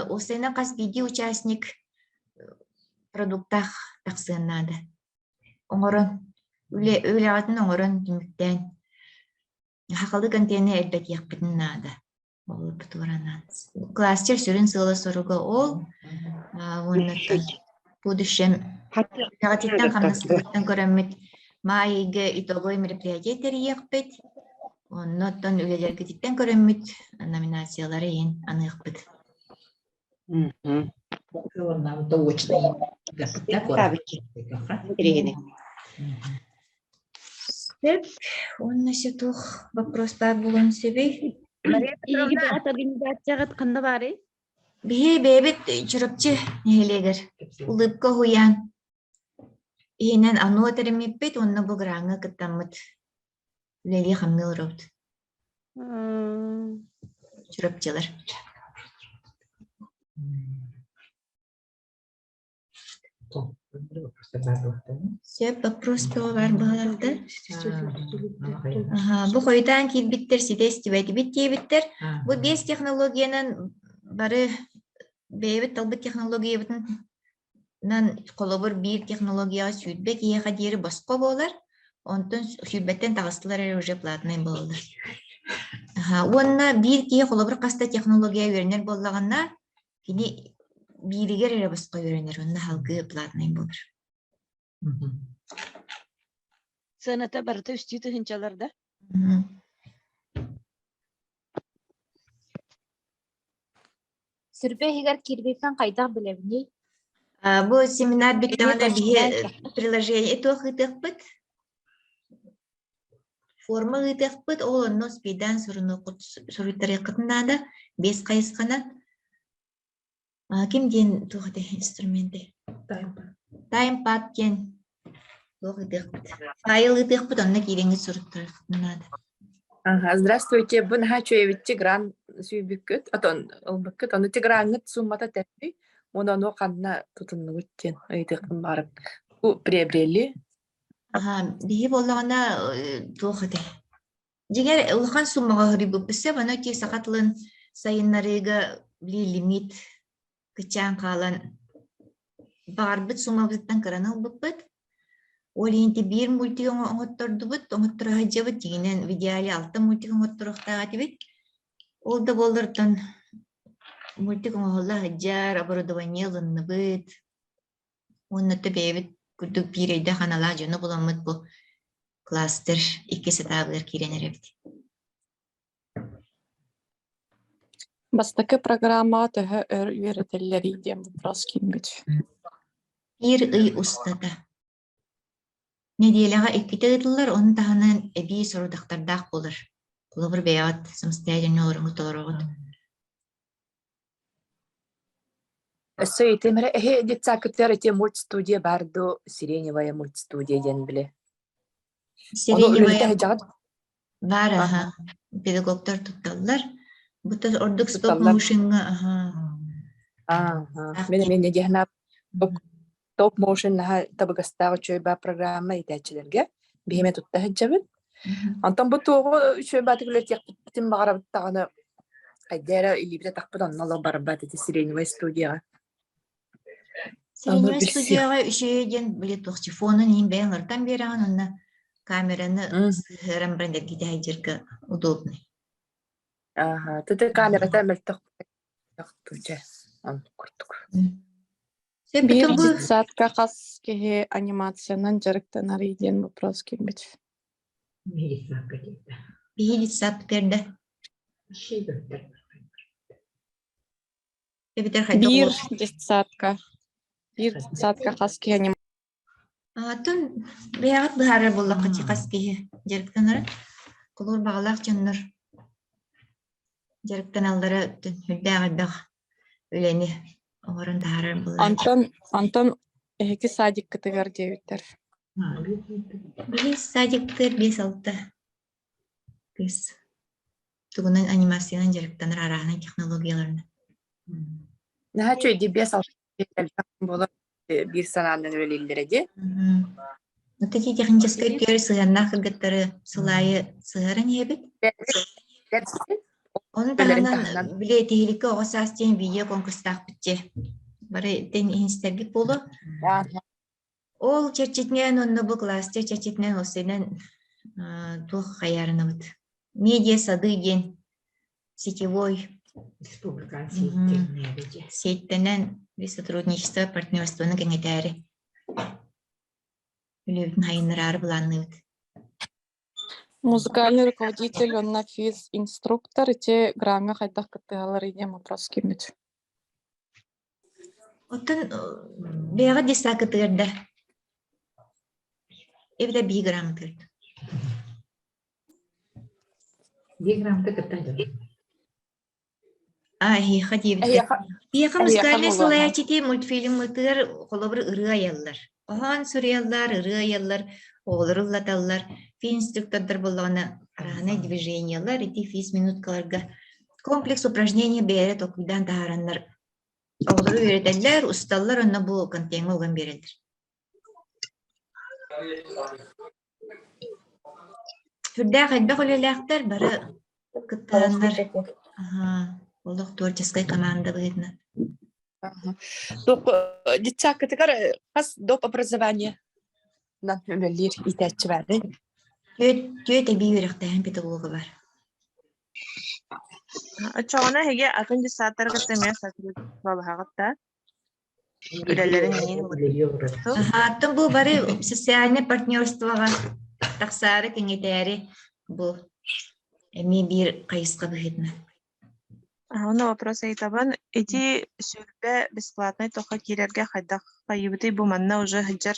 уопсайынан хас биирдии участник продуктаах тахсыан наада. Оҥорон, үлэ үлэҕитин оҥорон түмүктээн сахалыы контены элбэтиэхпитин наада. Оҕолорбутугар анаан. Кластер сүрүн сыала-соруга ол. Уонна будущем үлэҕититтэн хамнаскытыттан көрөммүт маай ыйга итоговый мероприятие тэрийиэхпит. Онно оттон үлэлэргититтэн көрөммүт номинациялары иһин аныахпыт. Сөп. Уонна өссө туох вопрос баар буолуон сөбүй? Эһиги бэҕэт организацияҕыт ханна баарый? Биһи бэйэбит Чурапчы нэһилиэгэр Улыбка уһуйаан иһинэн ануо тэриммиппит уонна бу граҥҥа кыттаммыт үлэлии-хамныы олоробут. Чурапчылар. Сөп вопрос тоҕо баар быһаларда. Бу хойутаан киирбиттэр ситэ истибэтибит диэбиттэр. Бу биэс технологиянан бары бэйэбит талбыт технологиябытынан холобур биир технологияҕа 20 киһиэхэ диэри босхо буолар. Онтон сүүрбэттэн таҕыстылар эрэ уже платнай буолаллар. Уонна биир киһи холобур хас да технология үөрэнэр буоллаҕына, кини бииригэр эрэ босхо үөрэнэр, онно салгыы платнай буолар. Сыаната барыта үстүү тыһыынчалар да? Сүрбэ иһигэр киирбиппин хайдах билэбиний? Бу семинар бүттэҕинэ биһи приложение туох ыытыахпыт? Форма ыытыахпыт, ол онно успейдаан суруйтарыаххытын наада, биэс хайысханан. Ким диэн туох этэй инструменты? Таймпад диэн туох ыытыахпыт. Файл ыытыахпыт, онно киирэҥҥит суруттарыаххытын наада. Ага, здравствуйте, бу наһаа үчүгэйбитчи гран сүүйбүккүт, отон ылбыккыт, ону тиграҥҥыт суммата тэппий, уонна ону ханна тутуннугут диэн ыйытыахпын баҕарабын. Бу приобрели Аһа, биһи буоллаҕына туох этэй? Дьиҥэр улахан суммаҕа ыһырыйбыппыт сөп, аны ити саха тылын сайыннарыыга били лимит кыччаан хаалан баҕарбыт суммабытыттан кыраны ылбыппыт. Ол иһин ити биир мультик оҥоттордубут, оҥотторо сылдьабыт, дьиҥинэн в идеале алта мультик оҥотторуохтаах этибит. Ол да буоллар мультик оҥоһулла сылдьар, оборудование ылынныбыт. Уонна то бэйэбит курдук биир өйдөөх аналаах дьону буламмыт бу кластер иккис этаабыгар киирэн эрэбит. Бастакы программаҕа төһө өр үөрэтэллэрий диэн вопрос киирбит. Биир ый устата. Нэдиэлэҕэ иккитэ ыытыллар, ону таһынан эбии сорудахтардаах буолар. Холобур, бэйэҕит самостоятельно олороҥҥут толороҕут. Өссө итим эрэ эһи детсадкытыгар ити мультстудия баар дуу, Сиреневая мультстудия диэн били. Ону үлэлэтэ Сиреневая сылдьаҕыт? баар аха, педагогтар тутталлар. Бу ордук стоп Тутталлар. моушеҥҥа аха. Ааха. Мин эмиэ нэдиэһинэ топ моушен наһаа табыгастаах үчүгэй баар программа иитээччилэргэ биһиэмэ тутта сылдьабыт. Онтон бу туоҕу үчүгэй баатык үлэтиэхпитин баҕарабыт даҕаны хайда эрэ илиибит атахпыт онно олох барбат ити сиреневай студияҕа. Сиреневай студияҕа үчүгэй диэн били туох фонун иһин бэйэҥ ырытан биэрэҕин уонна камераны сыһыаран баран эргитэ сылдьарга удобный. Ааха, тыты камерата мөлтөх туча оннук курдук. Биир детсадка хас киһи анимациянан дьарыктанарый диэн вопрос киирбит. Биһи детсад бүтэрдэ. Эбэтэр хайдах Биир детсадка. Биир детсадка хас киһи анимация Оттон бэйэҕит быһаарар буоллахха хас киһи дьарыктанара. Холобур, баҕалаах дьоннор дьарыктаналлара сүрдээх элбэх үлэни оҥорон таһаарар буолар. Онтон онтон эһиги садиккытыгар диэбиттэр. Биһи садиктар 5-6 кыыс тугунан анимациянан дьарыктанар арааһынай технологияларынан. Наһаа үчүгэй 5-6 элбэх буолар биир санаанан үлэлииллэрэ дии. Вот эти техническэй өттүгэр сыһыаннаах кыргыттары сыл аайы сыһыаран иһэбит. Ону таһынан били тиһиликкэ оҕо саас диэн видео конкурстаахпыт дьэ. Бары тэн иһинстэргит буолуо. Ол чэрчитинэн онно бу кластер чэрчитинэн осынан туох хайаарынабыт. Медиа сады диэн. сетевой сеттэнэн сотрудничество партнерствоны кэҥэтээри үлэбитин хайыннараары былаанныыбыт. Музыкальный руководитель уонна физ-инструктор ити граҥҥа хайдах кыттыһалларый диэн вопрос киирбит. Оттон бэйэҕэ детсадкытыгар да эбэтэр биһи грамотыгар Биир грамота кытта дьон. А, эһиэхэ диэбиттэр. Эһиэхэ Эһиэхэ эһиэхэ музыкальнай буолуо. салайааччы мультфильммытыгар холобур ырыа айаллар. Хоһоон суруйаллар, ырыа айаллар, оҕолору ыллаталлар. Физ-инструктордар буоллаҕына араанай движениелар ити физ-минуткаларга комплекс упражнений бэйэлэрэ толкуйдаан таһаараннар оҕолору үөрэтэллэр, усталлар уонна бу контеҥҥа уган биэрэллэр. Сүрдээх элбэх үлэлээхтэр бары кыттыһаннар олох творческай команда быһыытынан. Детсадкытыгар хас доп образование үлэлиир иитээччи баарый? Түөт эбии үөрэхтээһин педагога бар. Оччоҕуна эһиги атын детсадтарга эмиэ сотрудничестволаһаҕыт да? Үлэлэрин иһин Аһааттан бу бары социальнай партнерствоҕа тахсаары кэҥэтээри бу эмиэ биир хайысха быһыытынан. Уонна вопрос ыйытабын. Ити 20 бесплатнай тоха киирэргэ хайдах хайыыбытый бу манна уже сылдьар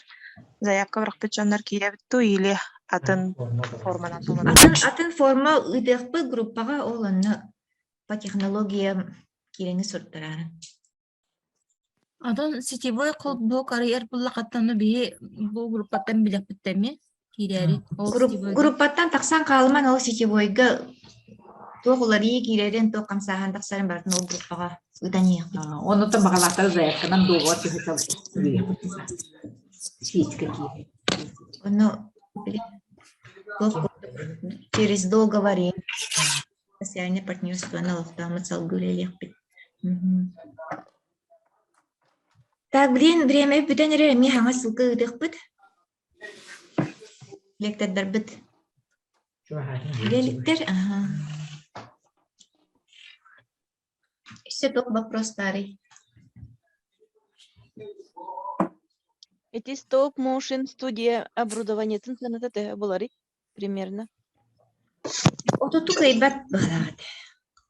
заявка бырахпыт дьоннор киирэбит дуу или атын форманан толорабыт? Атын атын форма ыытыахпыт группаҕа ол онно по технологиям киирэҥи суруттараарын. Онтон сетевой холбоһук арыйар буллаххыттан биһи бу группаттан билэхпиттэмми киирээри ол сетевойга Группаттан тахсан хаалыман ол сетевойга туох уларыйыы киирэрин, туох хамсааһын тахсарын барытын ол группаҕа ыытан иһиэхпит. Оннуттан баҕалаахтар заявканан дуогабар түһэ Списка киирэр. Ону туох через договор социальное партнерствоны олохтооммут салгыы үлэлиэхпит. Так, блин, время бүтэн эрэр эмиэ хаҥас ссылка ыытыахпыт. Лектордарбыт. Үлэликтэр, аха. Өссө туох вопрос баарый? Ити Stop Motion студия оборудованиетын сыаната төһө буоларый примерно? Отуту кыайбат быһалаах этэ.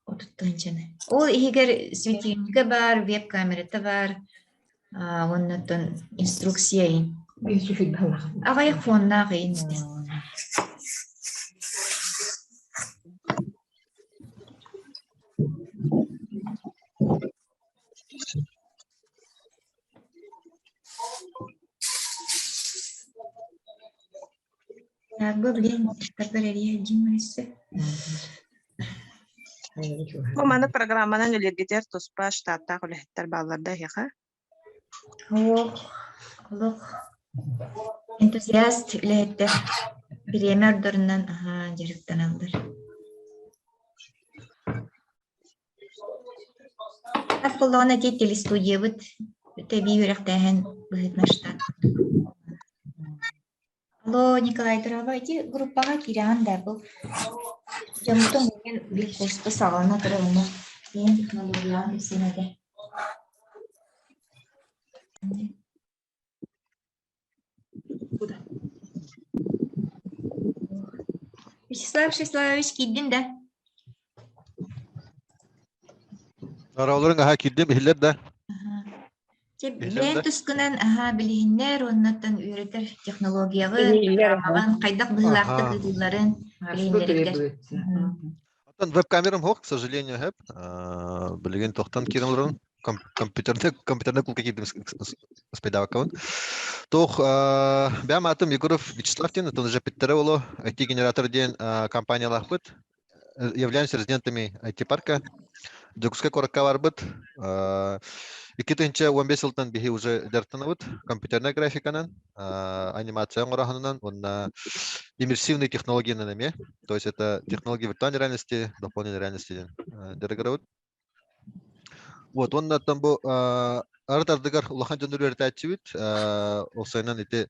Отуттуончаны. Ол иһигэр светильнигэ баар, веб-камерата баар, уоннаттан инструкция иһин. Аҕыйах фоннаах иһин. Бу билигин дьахтардар эрийэ дьиҥ өссө. Бу маны программанан үлэргитигэр туспа штаттаах үлэһиттэр бааллар да эһиэхэ? Олох, олох энтузиаст үлэһиттэр бириэмэ ордорунан аһаа дьарыктаналлар. Хас буоллаҕына ити телестудиябыт тэбии үөрэхтээһин быһыытынан штат. Алло, Николай Дороба, ити группаҕа киирэҕин да бу дьоммутун мин биир курска саҕалана турар онно бэйэҥ технологияҕын кэпсиэм этэ. Вячеслав Вячеславович киирдин да? Араларын аха киирдим иһиллэр да. Чэ, бэйэҥ тускунан аһаа билиһиннэр уоннаттан үөрэтэр технологияҕы, программаҕын хайдах быһыылаахтык ыытылларын билиһиннэрэргэр. Оттон веб-камерам суох, к сожалению, хэп. Билигин тохтон киирэн олорон компьютерный компьютерный кулка киирдим спайдаваккабын. Туох бэйэм аатым Егоров Вячеслав диэн, оттон уже питтере боло IT-генератор диэн компаниялаахпыт. Являемся резидентами IT-парка. Дьокуускай куоракка барбыт. 2015 сылтан биһи уже дьарыктанабыт компьютернай графиканан, анимация оҥороһунунан уонна иммерсивный технологиянан эмиэ. То есть это технология виртуальной реальности, дополненной реальности диэн дьарыгырабыт. Вот, уонна оттон бу арыт ардыгар улахан дьоннор үөрэтээччибит. Ол сайынан ити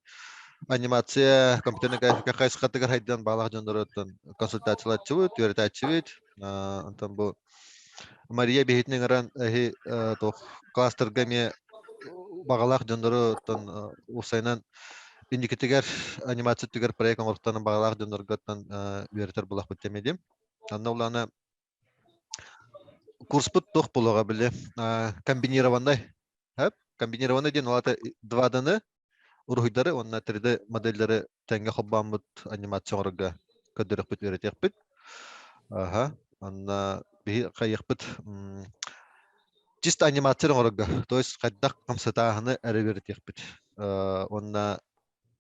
анимация, компьютерная графика хайысхатыгар хайдан баалаах дьоннору оттон консультациялааччыбыт, үөрэтээччибит. Онтон бу Мария биһитин ыҥыран эһи туох кластерга эмиэ баҕалаах дьоннору оттон уопсайынан инникитигэр анимация өттүгэр проект оҥортон баҕалаах дьоннорго оттон үөрэтэр буолахпыт диэмэ Анна улаана курспут туох буолуоҕа били комбинированный комбинированный диэн улаата 2D-ны уруһуйдары уонна 3D модельдары тэҥҥэ холбооммут анимация оҥорорго көрдөрүөхпүт үөрэтиэхпит. Аха, онно биһи хайыахпыт чисто анимация оҥорорго, то есть хайдах хамсатааһыны эрэ үөрэтиэхпит. Уонна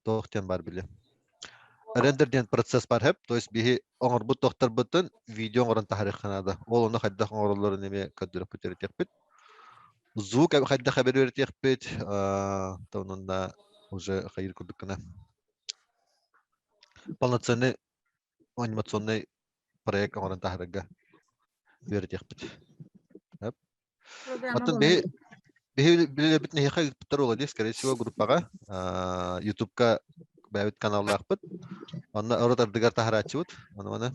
туох диэн баар били. Рендер диэн процесс бар хэп, то есть биһи оҥорбут тохторбутун видео оҥорон таһарыахха наада. Ол ону хайдах оҥороллорун эмиэ көрдөрүөхпүт үөрэтиэхпит. Звук хайдах эбэр үөрэтиэхпит, онон уже хайыр курдук гына полноценный анимационный проект оҥорон таһаарарга үөрэтиэхпит. Оттон биһи биһи билэбит нэһиэхэ ыыппыттар буолла дии, скорее всего, группаҕа, Ютубка бэйэбит каналлаахпыт. Онно орут ардыгар таһарааччыбыт. Ону маны.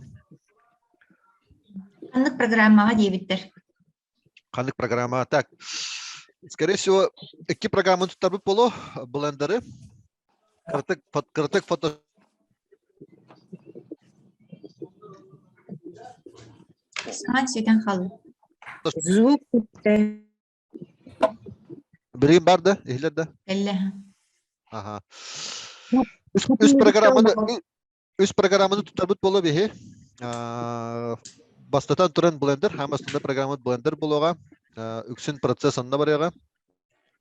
Ханнык программаҕа диэбиттэр? Ханнык программа? Так, скорее всего, икки программаны туттарбыт боло, блендеры. Кыртык, кыртык фото Саҥа сүтэн хаалла. Звук Билигин бар да, иһиллэр да? Кэллэ. Аха. Үс программаны үс программаны туттарбыт буолуо биһи. Бастатан туран Blender, хаама астында программат Blender буолуоҕа. Үксүн процесс онно барыаҕа.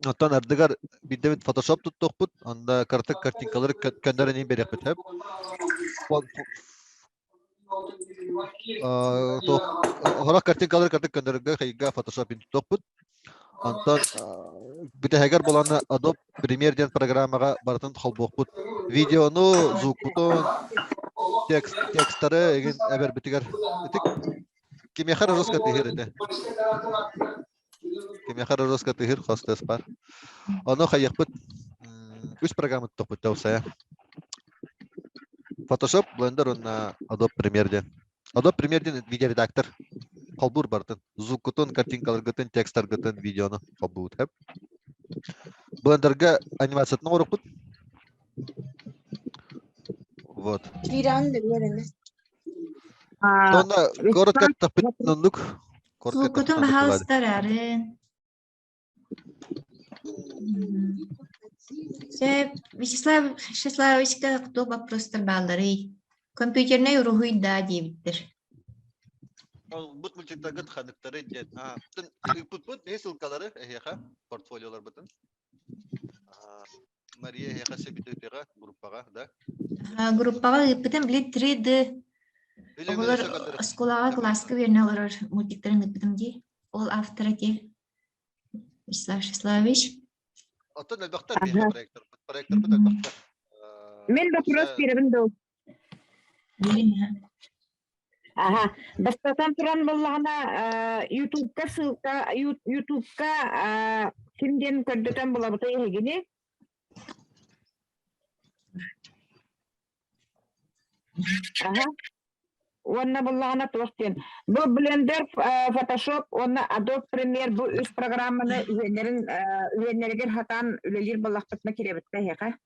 Оттон ардыгар биирдэ Photoshop туттуохпут, онно кыратык картинкалары көннөрөн иһин биэриэхпит сөп. Хорох картинкалары кырдык көннөрөргө хайга Photoshop туттуохпут. Онтон бүтэһигэр булан Adobe Premiere диэн программаҕа барытын холбуохпут. Видеону, звукпутун, текст, текстары эгин эбэрбитигэр ити кимиэхэ эрэ жестко тыһыр этэ. Кимиэхэ эрэ жестко тыһыр хостес бар. Ону хайыахпыт үс программа туттахпыт да Photoshop, Blender уонна Adobe Premiere диэн. Adobe Premiere диэн видеоредактор холбуур барытын. Звуккутун, картинкаларгытын, текстаргытын, видеону холбуут. Блендерга анимациятын оҥорукпут. Вот. Киирэн да үөрэнэ. Онно коротко таппыт ноннук. Звуккутун баһаалыста арын. Сөп, Вячеслав Вячеславовичка туох боппуруостар баалларый? Компьютернай уруһуй да диэбиттэр. Бут мультиктаргыт ханыктары диэн. Ыыппыппыт не ссылкалары эһиэхэ портфолиоларбытын. Мария эһиэхэ сэбитэтиҕэ группаҕа, да? Группаҕа ыыппытым, били 3D оҕолор оскуолаҕа кылааска үөрэнэ олорор мультиктарын ыыппытым дии. Ол автора дии. Вячеслав Вячеславович. Оттон элбэхтэр биһиэхэ проекторбыт. Проекторбыт элбэхтэр. Мен вопрос биэрэбин доо. Аха, бастатан туран буоллаҕына, Ютубка ссылка, Ютубка ким диэн көрдөтөн булабытай эһигини? Аха. Уонна буллаҕына туох диэн. Бу Blender, Photoshop уонна Adobe Premiere бу үс программаны үһүөннэрин үһүөннэригэр хатаан үлэлиир буоллахпытына кирэбиттэ эһиэхэ.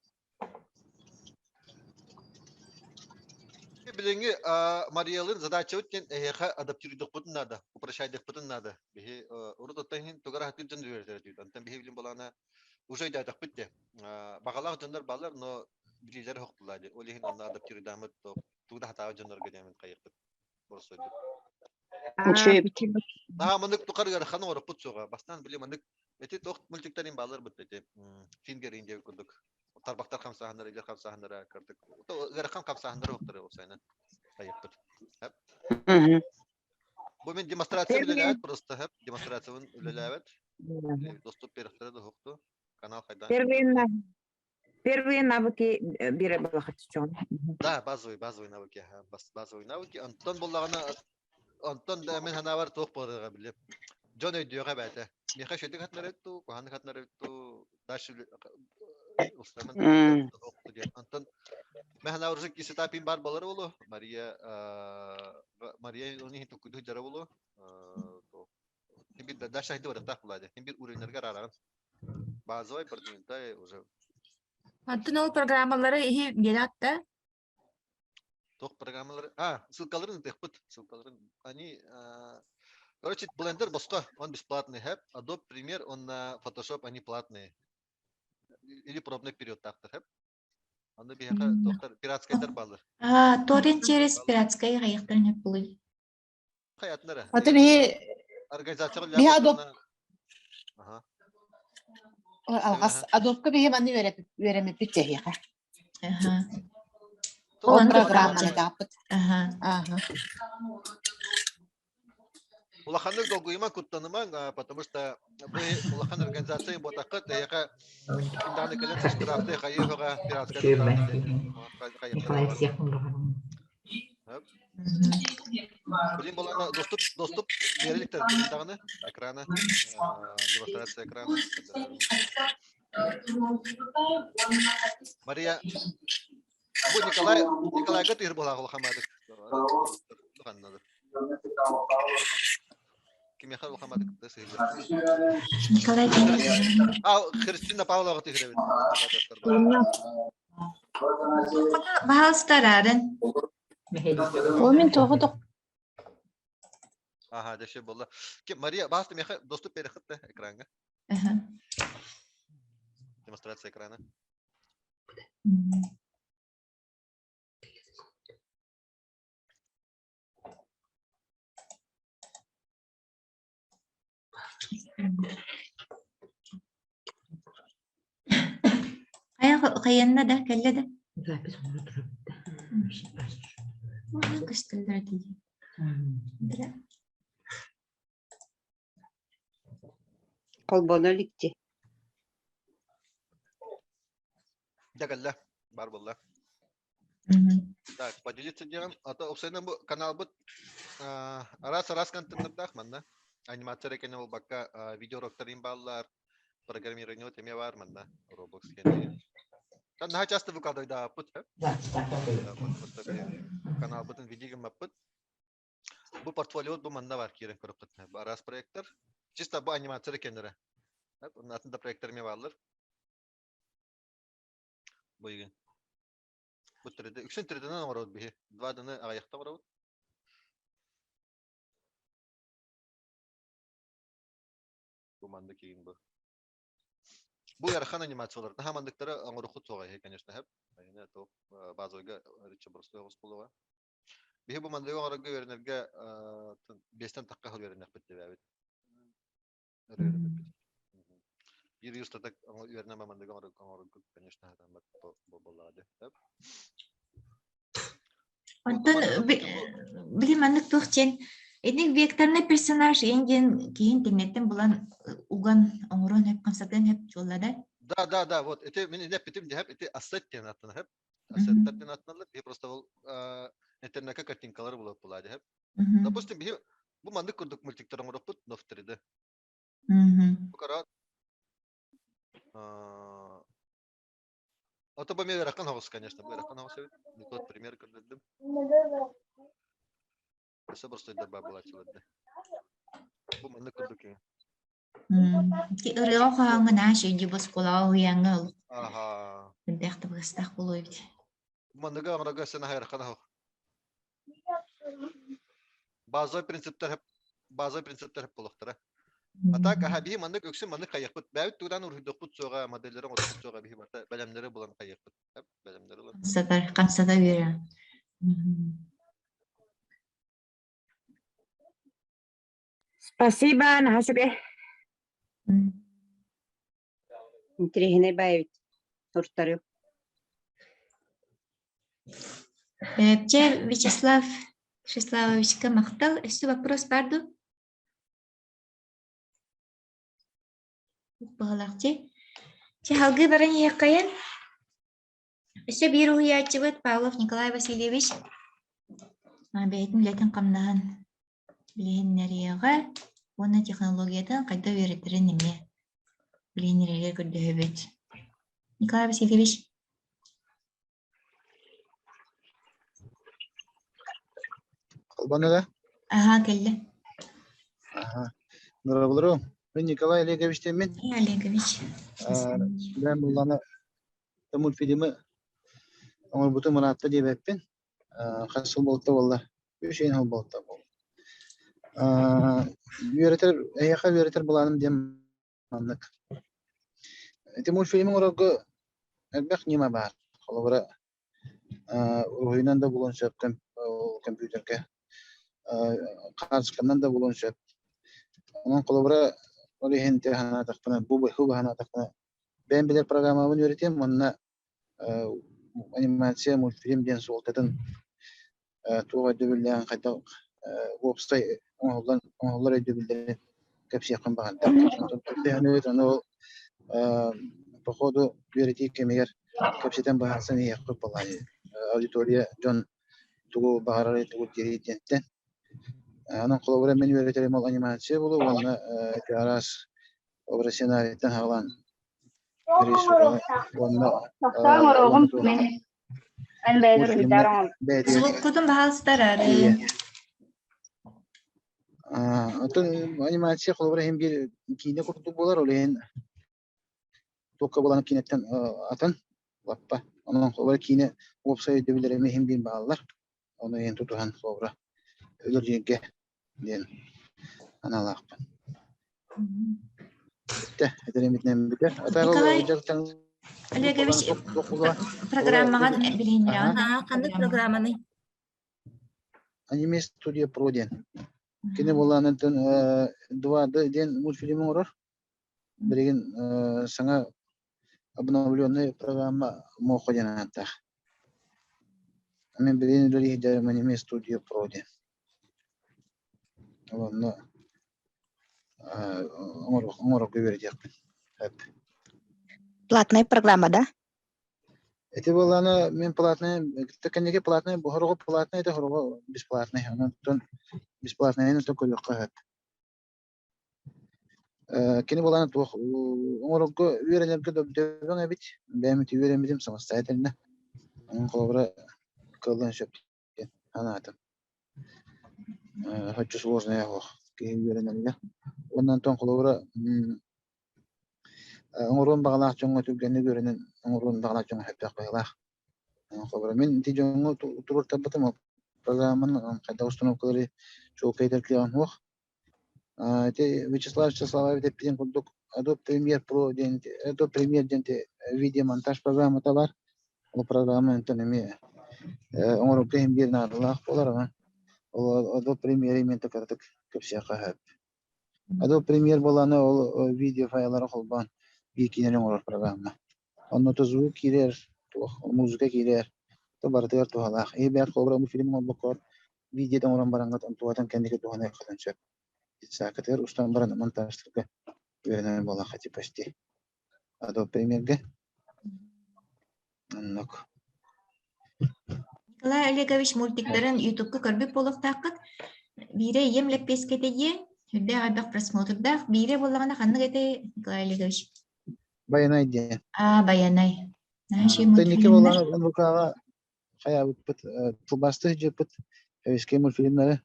Билиҥҥи Мариялыын задачабыт диэн эһиэхэ адаптируйдахпытын наада, упрощайдахпытын наада. Биһи урут оттон иһин тугара хатыыр дьон үөрэтэр этибит. Онтон биһи билин балаана уже өйдөөтөхпүт диэ. Баҕалаах дьоннор баалар, но билиилэрэ хохтулаа диэ. Ол иһин онно адаптируйдааммыт тугу да хатаабыт дьоннорго диэмин хайыахпыт боростуойдук. Наһаа маннык тухары ыарахан оҥороппут суоҕа. Бастаан били маннык эти туох мультиктарын баалар бытта эти Фингер Индия курдук тарбахтар хамсааһыннара, илэр хамсааһыннара кырдык ыарахан хамсааһыннара уохтары уопсайынан хайыахпыт. Бу мин демонстрация үлэлээбит просто демонстрациябын үлэлээбит. Доступ берехтэрэ да уһукту. Канал хайдан. Первые навыки биэрэ балахаччон. Да, базовые, базовые навыки, базовые навыки. Онтон буллаҕына, онтон да мин санаабар туох буоларыга билим. Дьон өйдүөҕэ бээтэ. Миэхэ үчүгэй хатынар эбит дуу, куһаҕан хатынар эбит дуу, дальше. Устамын диэн. Онтон Мэхэнэ уже кисета пин бар болар болу. Мария Мария оны хин тукуду жара болу. Хин бир дальше хинди барыктаах булади. Хин бир уровеньлерге араарагын. Базовый продвинутый уже. Антон ол программалары иһи биэрэ да? Туох программалары? А, ссылкаларын ыытыахпыт. Ссылкаларын. Они, короче, Blender босхо, он бесплатный. Хэп. Adobe Premiere, он на Photoshop, они платные. Или пробный период тахтар. Хэп. Аны биһиэхэ доктор пиратскайдар баалар. А, торрент через пиратскай хайыктарын өп булуй. Хайатынара. Аты биһи Организацияга биһи Adobe Ага. алҕас Adobe-ка биһи манны үөрэммиппит дьэһиэхэ. Аха. Ол программаны тааппыт. Аха. Аха. Улаханнык долгуйумаҥ, куттанымаҥ, потому что вы улахан организация буотаххыт, эйэхэ ким даҕаны кэлэн штрафты хайыһыга пиратскай Билин болана доступ доступ бериликтер даҕаны экрана демонстрация экрана. Мария, бу Николай Николайга тыыр буолаах улахамадык. Кимиэхэ улахамадык да сыһыыр. Николай А, Христина Павлова тыһырабит. Баһалыста арааран. О, мин тоҕо Ага, деше буолла. Мария, бааста миэхэ доступ берехит да экранга. Демонстрация экрана. Хайанна да кэллэ да? Көстөллөр дии. Холбоно иликти. Дьэ кэллэ, бар буолла. Так, поделиться диэн, а то опсайынан бу каналбыт араас-араас контенттардаах манна. Анимация эрэ кэннэ буолбакка, видеоуроктарын бааллар, программирование эмиэ баар манна, Roblox кэннэ. Наһаа часто выкладывайдааппыт, каналбытын видео гыммаппыт. Бу портфолио бу манна бар киирэн көрөххүт. Араас проекттар. Чисто бу анимация кэннэрэ. Атын да проекттар эмиэ бааллар. Бу игин. Бу 3D. Үксүн 3D-нан оҥоробут биһи. 2D-ны аҕыйахта оҥоробут. Бу маннык игин бу. Бу ыарахан анимациялар. Наһаа манныктары оҥороххут суоҕа иһи, конечно, хэп. Айына то базовыйга рече простой оҕус буолуоҕа. Биһи бу манныгы оҥорорго үөрэнэргэ биэстэн тахха сыл үөрэнэхпит диэбэбит. Үөрэнэппит. Биир ый устата үөрэнэн манныгы оҥорорго, конечно, сатаммат буоллаҕа дии. Онтон били маннык туох диэн итинник векторный персонаж эн диэн киһин интернеттэн булан уган оҥорон хөп хамсатыан хөп чуолла да? Да, да, да, вот ити мин эппитим диһэп ити ассет диэн аттана хөп. Ассеттар диэн аттаналар. Биһи просто ол интернетка картинкалары булап булаа диһэп. Допустим, биһи бу маннык курдук мультиктар оҥороппут, но в 3D. Бу кара Ото бу мен ыарахан оҕус, конечно, бу ыарахан оҕус эбит. Не тот пример көрдөрдүм. Өссө боростойдар баар буолааччылар да. Бу маннык курдук киһи. Ырыа хоһооҥҥо нааш өйдүү оскуолаҕа уһуйааҥҥа ол Аха. элбэх табыгастаах буолуо эбит. Манныгы оҥорорго өссө наһаа ыарахан оһох. Базовый принциптэр базовый принциптэр буолуохтара. А так, аха, биһи маннык үксүн маннык хайыахпыт. Бэйэбит тугунан уруһуйдуохпут суоҕа, моделлэри оҥорбут суоҕа, биһи барыта бэлэмнэри булан хайыахпыт. Бэлэмнэри булан. Хамсатар, хамсата үөрэ. Спасибо, наһаа үчүгэй. Интириэһинэй баай эбит. Суртарыым. Чэ, Вячеслав Вячеславовичка махтал. Өссө вопрос бар дуу? Баҕалаах дии. Чэ, салгыы баран иһиэххэйин. Өссө биир уһуйааччыбыт Павлов Николай Васильевич бэйэтин үлэтин-хамнаһын билиһиннэриэҕэ уонна технологиятын хайдах үөрэтэрин эмиэ билиһиннэрэргэ көрдөһөбүт. Николай Васильевич. Холбоно да? Аха, кэллэ. Аха. Здравствуйте. Мен Николай Олегович диэммин. Олегович. Мен булланы мультфильмы оҥорбутум ыраатта диэбэппин. Хас сыл буолта буолла? Үс ыйын сыл буолта буолла. Үөрэтэр, эһиэхэ үөрэтэр былааным диэн маннык. Ити мультфильмы оҥорорго элбэх ньыма баар. Холобура, уруһуйунан да булуон сөп компьютерга, хаартысканан да булуон сөп. Онон холобура, ол иһин санаатахпына, бу бу санаатахпына, бэйэм билэр программабын үөрэтиэм уонна анимация, мультфильм диэн суолтатын туох өйдөбүллээҕин хайдах уопсай оҥоһуллан оҥоһуллар өйдөбүллэрин кэпсиэххин баҕардым. Ону ол по ходу үөрэтии кэмигэр кэпсэтэн быһаарсан иһиэхпит буоллаҕа. Аудитория дьон тугу баҕарарый, тугу диэрий диэнтэн. Онон холобура мин үөрэтэрим ол анимация буолуо уонна ити араас образ сценарийтан саҕалаан уонна Тохтоон оруогум мин эн бэйэн уруһуйдаар оҥор. Звуккутун баһаалыстар Оттон анимация холобура иһин биир киинэ курдук буолар, ол иһин туохха буолан киинэттэн атын лаппа. Онон холобура киинэ уопсай өйдөбүллэрэ эмиэ иһин биир бааллар. Ону иһин тутуһан холобура өлөр диэн аналаахпын. Бүттэ, этэрим бүтэр. Николай Олегович, программаҕын билиһиннэрэҕин? Ханнык программаный? Аниме студия Pro диэн. Кини буолаанытын 2D диэн мультфильм оҥорор. Билигин саҥа обновленный программа Мохо диэн ааттаах. Мин билигин үлэлиир Аниме студия Pro диэн. Онно оҥорорго үөрэтиэхпин сөп. Платная программа, да? Ити буоллаҕына мин платнай кэнники платнай хоругу платнай это хоругу бесплатный. Онон бесплатнайын то көрүөххэ сөп. Кини буоллаҕына туох оҥорорго үөрэнэргэ дөбөҥ эбит. Бэйэм ити үөрэммитим самостоятельно. Онон холобура кыаллан сөп диэн санаатым. Оччо сложная суох киһи үөрэнэргэ. Уонна онтон холобура оҥоруон баҕалаах дьоҥҥо түргэнник үөрэнэн оҥоруон баҕалаах дьоҥҥо сөптөөх быһыылаах. Холобура мин ити дьоҥҥо туруортарбытым программаны хайдах установкалары чуолкайдар кыаҕым суох. Ити Вячеслав Вячеславович эппитин курдук Adobe Premiere Pro диэн Adobe Premiere диэн видеомонтаж программата бар. Ол программа онтон эмиэ оҥорорго иһин биир наадалаах буолар ама ол Adobe Premiere именно кыратык кэпсиэххэ сөп. Adobe Premiere буолааны ол видео файлары холбоон биир киинэни оҥорор программа. Онно то звук киирэр, туох музыка киирэр, то барытыгар туһалаах. И бэйэт холобура мультфильм оҥорбоккор видео оҥорон бараҥҥыт онтугатын кэнники туһаныаххытын сөп. Детсаакытыгар устан баран монтажтарга үөрэнэр буоллахха почти. Adobe Premiere-гэ. Оннук. Николай Олегович мультиктарын Ютубка көрбүт буолуохтааххыт. Биирэ ийэм лэппиэскэтэ диэн, сүрдээх элбэх просмотрдаах. Биирэ буоллаҕына ханнык этэй, Николай Олегович? Байанай диэн. А, Байанай. Тэнники буоллаҕына Лукаҕа хайаабыппыт, тылбаастыы сылдьыппыт, эбискэй мультфильмнары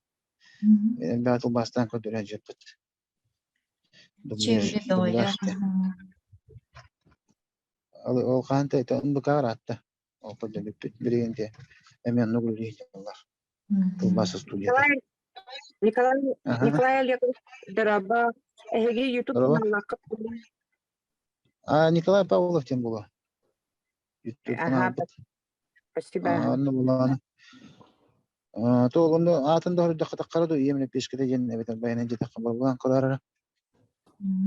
элбэх тылбаастаан көрдөрө сылдьыппыт. Ол хаһан НБК ыраатта. Ол көрдөрбүппүт. Билигин те эмиэ оннук үлэлии сылдьаллар. Тылбаас студията. Николай Николай Олегович дорообо. Эһиги YouTube каналлааххыт А Николай Павлов диэн буолуо. YouTube каналбыт. Спасибо. Онно булаан. То онно аатын да хордоххо таххара ду ийэм лэппиэскэтэ диэн эбэтэр байанай диэтэххэ барбаан көрөрө.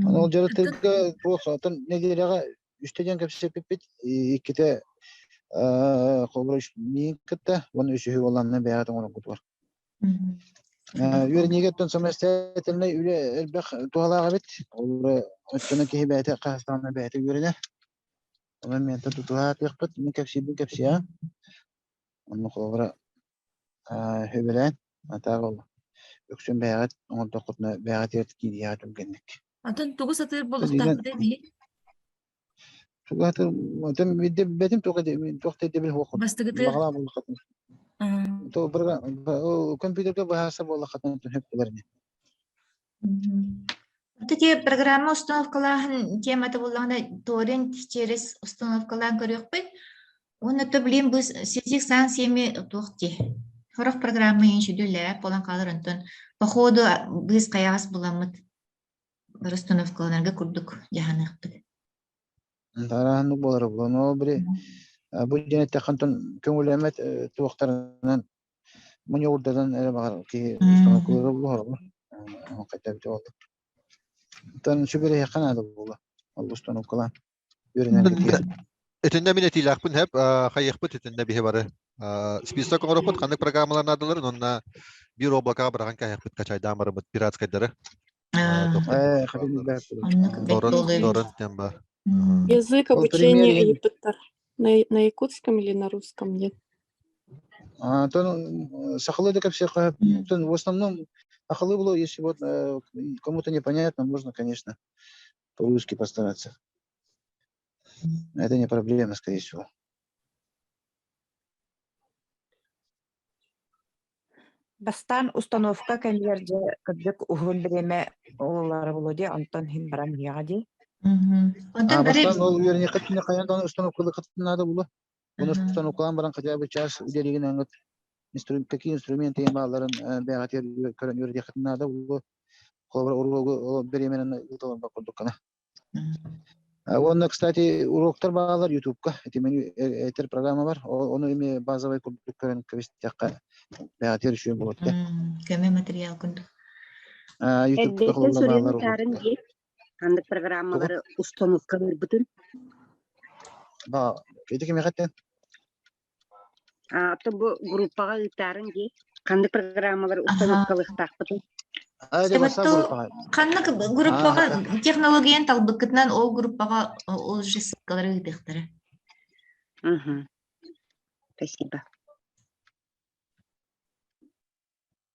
Аны ол дьарыктарга туох атын нэдиэлэҕэ үстэ диэн кэпсэппиппит иккитэ холобура миин кытта уонна үсүһү буолланна бэйэҕит оҥороргутугар. Үөрэниигэ оттон самостоятельнай үлэ элбэх туһалаах эбит. Холобура оччоно киһи бэйэтэ хаһыстаҕына бэйэтэ үөрэнэр. Онон миэнтэн тутуһаатыахпыт, мин кэпсиирбин кэпсиэҕим. Онно холобура үбүлээн, атаах ол үксүн бэйэҕит оҥордоххутуна бэйэҕитигэр киириэҕэ түргэнник. Атын тугу сатыыр буолуохтаахпытый биһи? Тугаты бэтим туох дэбил хуох. Бастыгытыр. Багала буллахатын. То компьютерга баһаса буоллахатын түһэп булар не. Таки программа установкалааһын темата буллаҕына торрент через установкалаан көрүөхпүт. Уонна то блин бу сизик сан семи туох ти. Сорох программа иһин сүдүллээх буолан хаалар онтон походу быыс хайаҕас буламмыт бары установкаланарга курдук дьаһаныахпыт. Тарааннык буолара буолуо. Но били бу диэн эттэххин көҥүлэммэт туохтарынан муньуурдадан эрэ баҕар киһи установкалыыра буолуо. Хотя бы буолла. Оттон сүбэлэһиэххэ наада буолла. Ол установкалаан үөрэнэргэ киһи. Итиннэ мин этиилээхпин хэп, хайыахпыт итиннэ биһи бары. Список оҥороппут ханнык программалар наадаларын уонна биир облакаҕа быраҕан кээһиэхпит качайдаан барыммыт пиратскайдары. Торрент диэн бар. Язык обучения ыйыппыттар. На якутском или на русском нет? А, то сахалыы да кэпсиэххэ в основном сахалыы было, если вот кому-то непонятно, можно, конечно, по-русски постараться. Это не проблема, скорее всего. Бастаан установка кэмигэр дьэ кырдьык уһун бириэмэ ололоро буолуо дии, онтон иһин баран иһиэҕэ дии. А бастаан ол үөрэниэххэ түнэ хайаан даҕаны установкалыаххытын наада буолуо. Оны установкалаан баран хотя бы час үлэлиигин аңыт какие инструменты баалларын бэйэҕитигэр көрөн үөрэтиэххитин наада буолуо. Холобура уруогу бириэмэнэн ыыталарбар курдук гына. Уонна, кстати, уроктар баалар Ютубка. Ити меню этер программа бар. Ону эми базовый курдук көрөн кэбистэххэ бэйэтигэр үчүгэй буолуо этэ. Көмө материал курдук. Ютубка Эрдэттэн холобура суруйан баалар утаарын уроктар. дии. Ханнык программалары установкалыырбытын. Ба, ити кимиэхэ эттэн? А, то бу группаҕа ыытаарын дии. Ханнык программалары установкалыахтаахпытын. Ханнык группаҕа технологияны талбыккытынан ол группаҕа ол же ссылкалары ыытыахтара. Спасибо.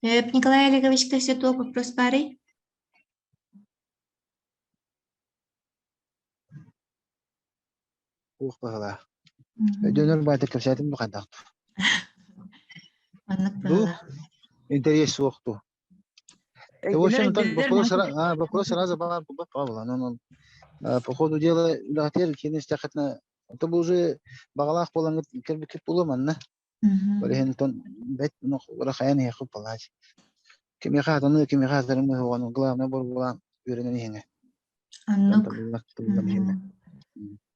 Николай Олеговичка все туох вопрос баарый? Уох баһылаах. Өйдөнөр баайта кэпсээтим бу хайдах Маннык Ду баһылаах. интерес суох ту. В общем, там вопрос, вопрос сразу баар Павла. Ну, по ходу дела үлэҕитигэр киин истэххитинэ, то бу уже баҕалаах буолаҥҥыт кэлбиккит буолуо манна. Ол иһин тон бэт ну хайан иһиэххит буолааччы. Кимиэхэ хатаныы, кимиэхэ хатарымы оҕону главное буолан үөрэнэн иһиҥэ. Оннук.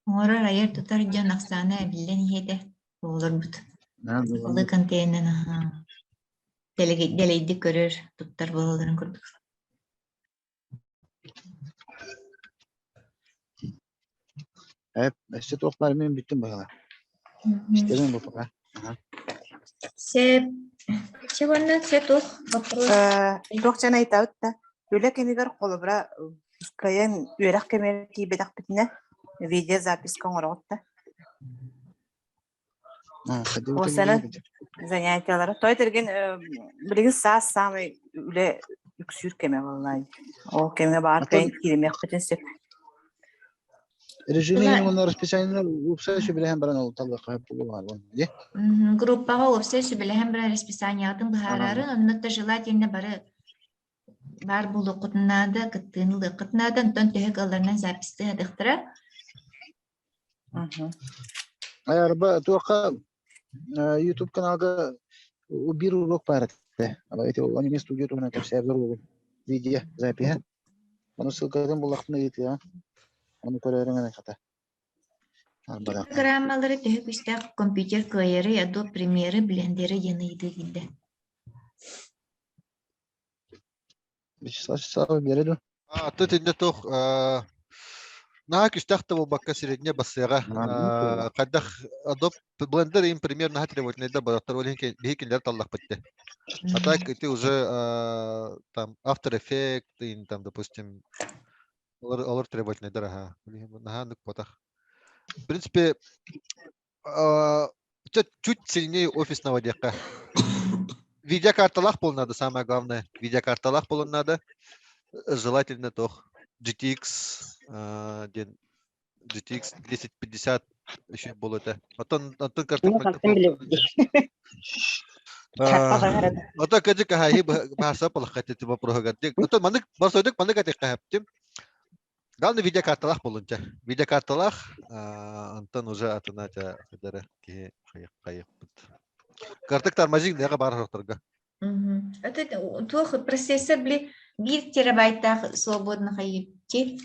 Оҥорор айар тутар дьон ахсаана эбиллэн иһиэтэ оҕолорбут. Сахалыы контейнер дэлэйдик көрөр, туттар буолалларын курдук. Эп, өссө туох баар мин бүттүм быһыылаах. Истэбин бу пока. Сөп. Чэ уонна все туох вопрос? Туох дьон айтабыт да, үлэ кэмигэр холобура кыайан үөрэх кэмигэр тиийбэтэхпитинэ видеозаписка оҥороҕут да? Уосана занятиялара. Той тэргин билигин саас саамай үлэ үксүүр кэмэ буоллаай. Ол кэмҥэ баар кыайан кииримиэхпитин сөп. Режимин уонна расписаниены уопсай сүбэлэһэн баран ол талыахха буолар дии. Группаҕа уопсай сүбэлэһэн баран расписаниеҕытын быһаарарын, онно да желательно бары баар буолуоххутун наада, кыттыыны ылыаххыт наада, онтон төһө кыалларынан записьтыы сатыахтара. Арба туохха YouTube каналга биир урок баар этэ. Эти аниме студия туһунан кэпсээбит уруогум. Видео запиһа. Ону ссылкатын буллахпына ыытыаҕым. Ону көрөөрүҥ эрэ хата. Программалары төһө күүстээх компьютер кыайары, Adobe Premiere, Blender диэн ыйытыы киирдэ. Вячеслав Вячеславович биэрэ дуо? А, тут инде туох наһаа күстээх да буолбакка средне бассыаҕа хайдах Adobe Blender им пример наһаа требовательный да бараттар ол иһин биһи кинилэр таллахпыт де. А так ты уже там After Effects им там допустим олор олор требовательный ага. Наһаа нык потах. В принципе чуть сильнее офисного диэххэ. Видеокарталаах буолун надо, самое главное. Видеокарталаах буолун надо. Желательно тох GTX диэн. GTX 1050 еще был это. Оттон оттон картик Ну, хантан билэбит. Ото кэдик хаһи баһарса балаххат ити вопроһугар. Ото манык барсойдук манык атык хаһаптым. Главное видеокарталаах болунча. Видеокарталаах, онтон уже атына ча хадара киһи хайыппыт. Картык тормозик нега бар хорторго. Это туох процессор били 1 терабайттаах свободно хайыпти.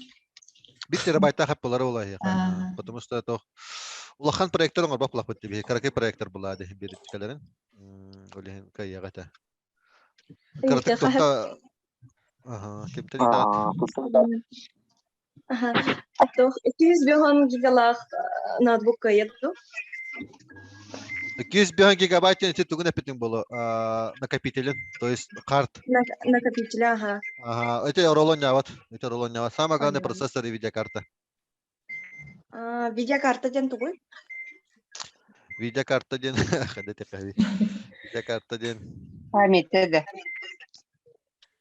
1 терабайттаах хаппылары улаһы. Потому что это улахан проектор оҥорбох булахпыт диби. Каракай проектор булаа дии бириткаларын. Олиһин кайяга Кыратык тухта Аха, кимтэн итаат? Аха. Туох 205 гигалаах ноутбук кыайар дуу? 205 гигабайт ити тугун эппитиҥ боло накопителин, то есть карт. Накопитель, ага. Ага, это ролон няват, это ролон няват. Самое главное процессор и видеокарта. Видеокарта диэн тугуй? Видеокарта диэн Видеокарта диэн Память да.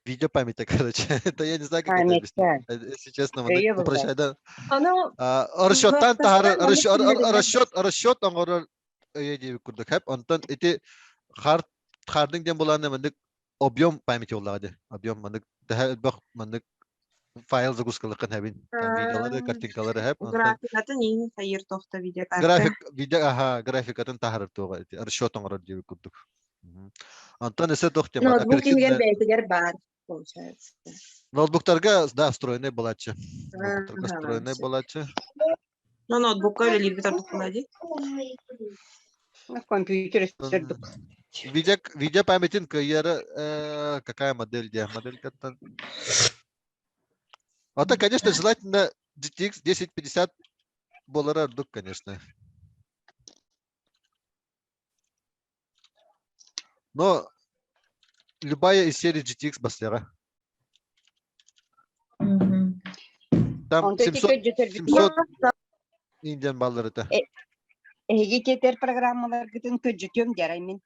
Видео памяти, короче. Это я не знаю, как это объяснить. Если честно, упрощай, да. Ону Расчеттан таһары расчет расчет оҥорор өйө диэбит курдук хэп. Онтон ити хард хардыҥ диэн булааны маннык объем памяти буоллаҕа дии. Объем маннык төһө элбэх маннык файл загрузкалыккын хэбин. Там видеолары, картинкалары хэп. Графикатын иин хайыр тохто видеокарта. График, видео, ага, графикатын таһарар туоҕа ити расчет оҥорор диэбит курдук. Антон өссө туох тема Ноутбук иһигэр бэйэтигэр баар, получается. Ноутбуктарга, да, встроенный буолааччы. Ноутбуктарга встроенный буолааччы. Но ноутбукка үлэлиирбит ордук буолаа дии. Компьютер өстөрдүк. Видео, видео памятин кыйара какая модель где? Модель каттан. А то, конечно, желательно GTX 1050 буолара ордук, конечно. Но любая из серии GTX бастыаҕа. Там 700, 700 индиан баллар это. Эһиги кетер программаларгытын көдьүтүөм дьарай мин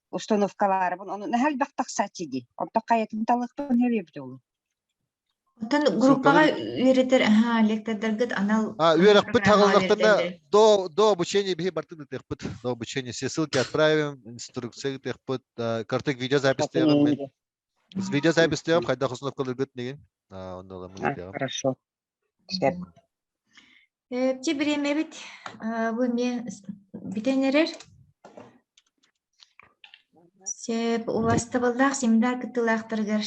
установкалаарыбын ону наһаа элбэх тахсааччы дии. Онто хайатын талыахпын сөбүөбүт ол. Оттон группаҕа үөрэтэр аха лектордаргыт анал А, үөрэхпит хаҕыллахтарына до до обучения биһи бартын ытыахпыт. До обучения все ссылки отправим, инструкция ытыахпыт, картык видеозапись тыаҕым мен. Видеозапись тыаҕым хайдах установкаларгыт нэгин. Онно ыламмын ытыаҕым. Хорошо. Сөп. Эпчи бириэмэбит бу эмиэ бүтэн эрэр. Сөп, убастабыллаах семинар кыттыылаахтарыгар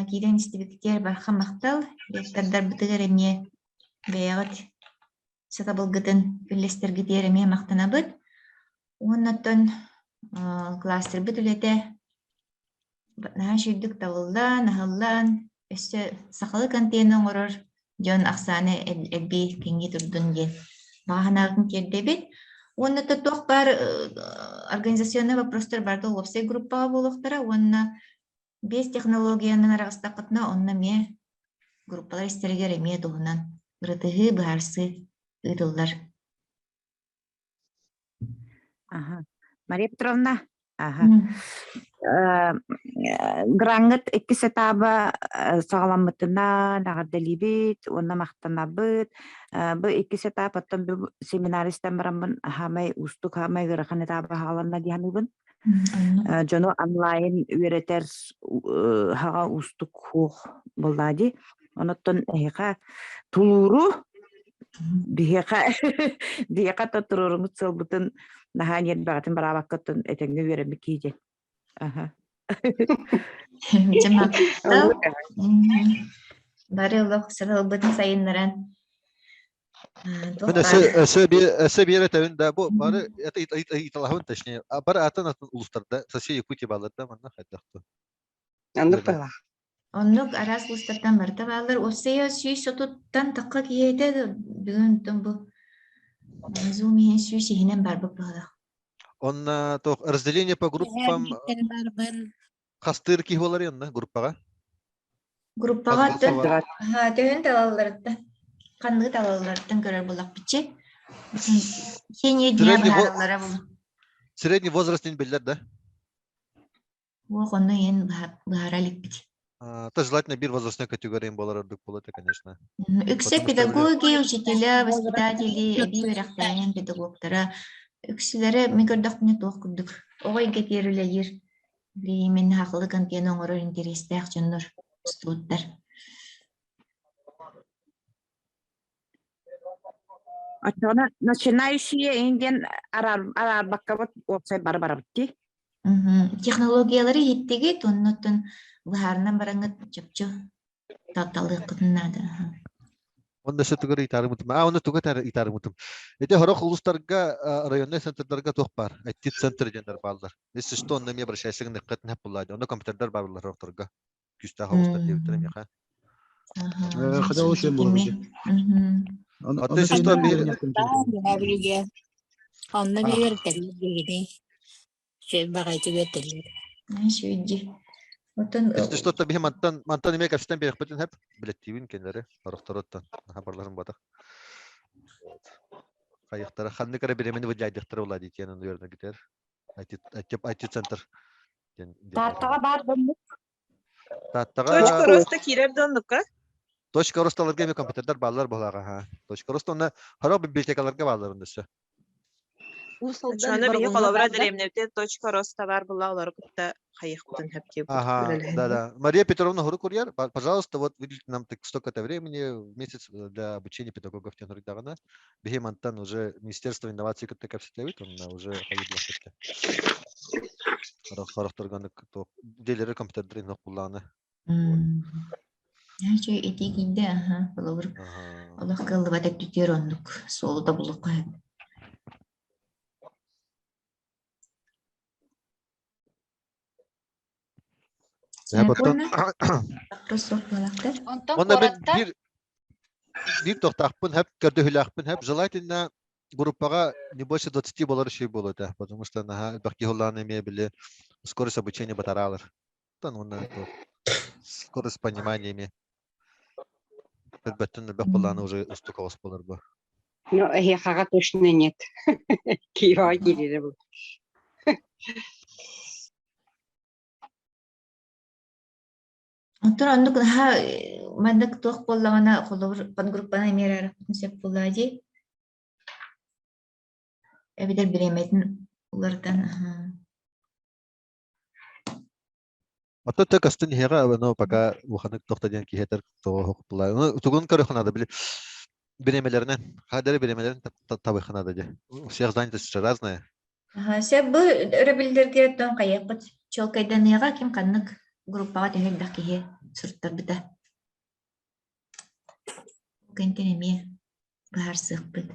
киирэн истибиккитигэр барҕа махтал. Лектордарбытыгар эмиэ бэйэҕит сатабылгытын үллэстэргитигэр эмиэ махтанабыт. Уонна оттон кластербыт үлэтэ наһаа үчүгдүк табыллан, аһыллан, өссө сахалыы контены оҥорор дьон ахсаана элбии кэҥии турдун диэн баҕа санаабытын тиэрдэбит. Уонна то туох баар организационнай вопростар барыта уопсай группаҕа буолуохтара уонна биэс технологиянан араҕыстаххытына онно эмиэ группалар истэригэр эмиэ туһунан ырытыһыы, быһаарсыы ыытыллар. Аха. Мария Петровна, аха. Граҥҥыт иккис этаба саҕаламмытынан эҕэрдэлиибит уонна махтанабыт. Бу иккис этап оттон бу семинаристан бараммын хаамай уустук, хаамай ыарахан этаба хааланна дии саныыбын. Дьону онлайн үөрэтэр хаҕа уустук хуох буоллаа дии. Онуттан эһиэхэ тулууру биһиэхэ биһиэхэ то туруоруммут сыалбытын наһаа ньиэрбэҕитин бараабаккытын этэҥҥэ үөрэммит киһи диэн. Аха. Дьэ махтал. Бары олох сыралбытын сайыннаран Мен өссө өссө өссө биир этэбин да бу бары это ыйыталаһабын точнее бары атын атын улуустарда со всей Якутии бааллар да манна хайдах Оннук быһалаах. Оннук араас улуустартан барыта бааллар. Уопсайа 130-тан тахха киһи этэ бүгүн оттон бу Zoom иһин сүүс иһинэн барбыт быһалаах. Онно туох разделение по группам хастыыр киһи буолар онно группаҕа? Группаҕа төһөн талалларыттан ханныгы талалларыттан көрөр буллахпытчы. Течение дня быһаараллара булу. Средний возраст биллэр да? Уох, онно иһин быһаара иликпит. То желательно бир возрастной категория болар ордук болот, конечно. Үксэ педагоги, учителя, воспитатели, эбии үөрэхтээһин педагогтара үксүлэрэ мин көрдөхпүнэ туох курдук оҕо эйгэтигэр үлэлиир билигин хахылы контент оҥорор интэриэстээх дьоннор устубуттар. Оччоҕуна начинающие индиан араарбаккабыт уопсай бары барабыт дии. Технологиялары иһиттигит, оннуттан быһаарынан бараҥҥыт чопчу талыаххытын наада. Онно өссө тугу ыйытаарымытым. А, онно тугу ыйытаарымытым. Ити хорох улуустарга районный центрдарга туох баар? IT-центр диэннэр бааллар. Если что, онно эмиэ обращайся гыныаххытын сөп буоллаа. Онно компьютердар баар буоллар хорохторго. Күүстээх оҕустар диэбиттэрэ миэхэ. Хотя очень было бы. Оттон если что, Онно үөрэтэллэр биһигини. Үчүгэй баҕайытык үөрэтэллэр. Үчүгэй Оттон Если что-то биһи мантан мантан эмиэ кэпсэтэн биэрэхпитин сөп. Билэттиибин кинилэри орохторуттан наһаа барларын батах. Хайыхтара ханнык эрэ бириэмэни выделяйдыхтара буолла диэн ону үөрэнэ IT IT центр диэн Тааттаҕа баар доннук. Тааттаҕа Точка роста киирэр доннукка. Точка росталарга эми компьютердар бааллар буолааҕа ха. Точка роста онно хорох библиотекаларга бааллар онно өссө. Оччоҕуна биһи холобура дэриэбинэбитин точка роста баар буолла олору кытта хайыахпытын сөп диэбит Ага, да, да. Мария Петровна Хуру-Курьер, пожалуйста, вот выделите нам так столько-то времени в месяц для обучения педагогов тен Биһи мантан уже Министерство инноваций кытта кэпсэтэбит, онно уже хайыблахпытта. Хорохторганы дилери компьютердерин нохуллааны. Үчүгэй итии киирдэ, аха, холобур, олох кыаллыбат өттүтүгэр оннук суолу тобулуохха сөп. Онтон Онно мен куораттар биир биир тохтаахпын хэп көрдөһүүлээхпин хэп желательно группаҕа не больше 20 болар үчүгэй буолуо этэ потому что наһаа элбэх киһи улаан эмиэ били скорость обучения батараалар Тан уонна скорость понимания эмиэ элбэттэн элбэх былааны уже устук оҕус болар бу. Ну, эһиэхэҕэ точно нет. Киеваҕа киирэрэ бу. Оттон оннук наһаа маннык туох буоллаҕына холобур подгруппаны эмиэ араарыахпытын сөп буоллаа дии. Эбэтэр бириэмэтин уларытан Оттон тө көстөн иһиэҕэ, ну пока улаханнык тохто диэн киһи этэр тоҕо була. Ну тугун көрүөххэ наада били бириэмэлэринэн, хадары бириэмэлэрин табыахха наада дии. У всех занятость же разная. Сөп бу өрөбүллэргэ оттон хайыахпыт чуолкайданыаҕа ким ханнык группаҕа төһө элбэх киһи суруттарбыта. Кэнтэн эмиэ быһаарсыахпыт.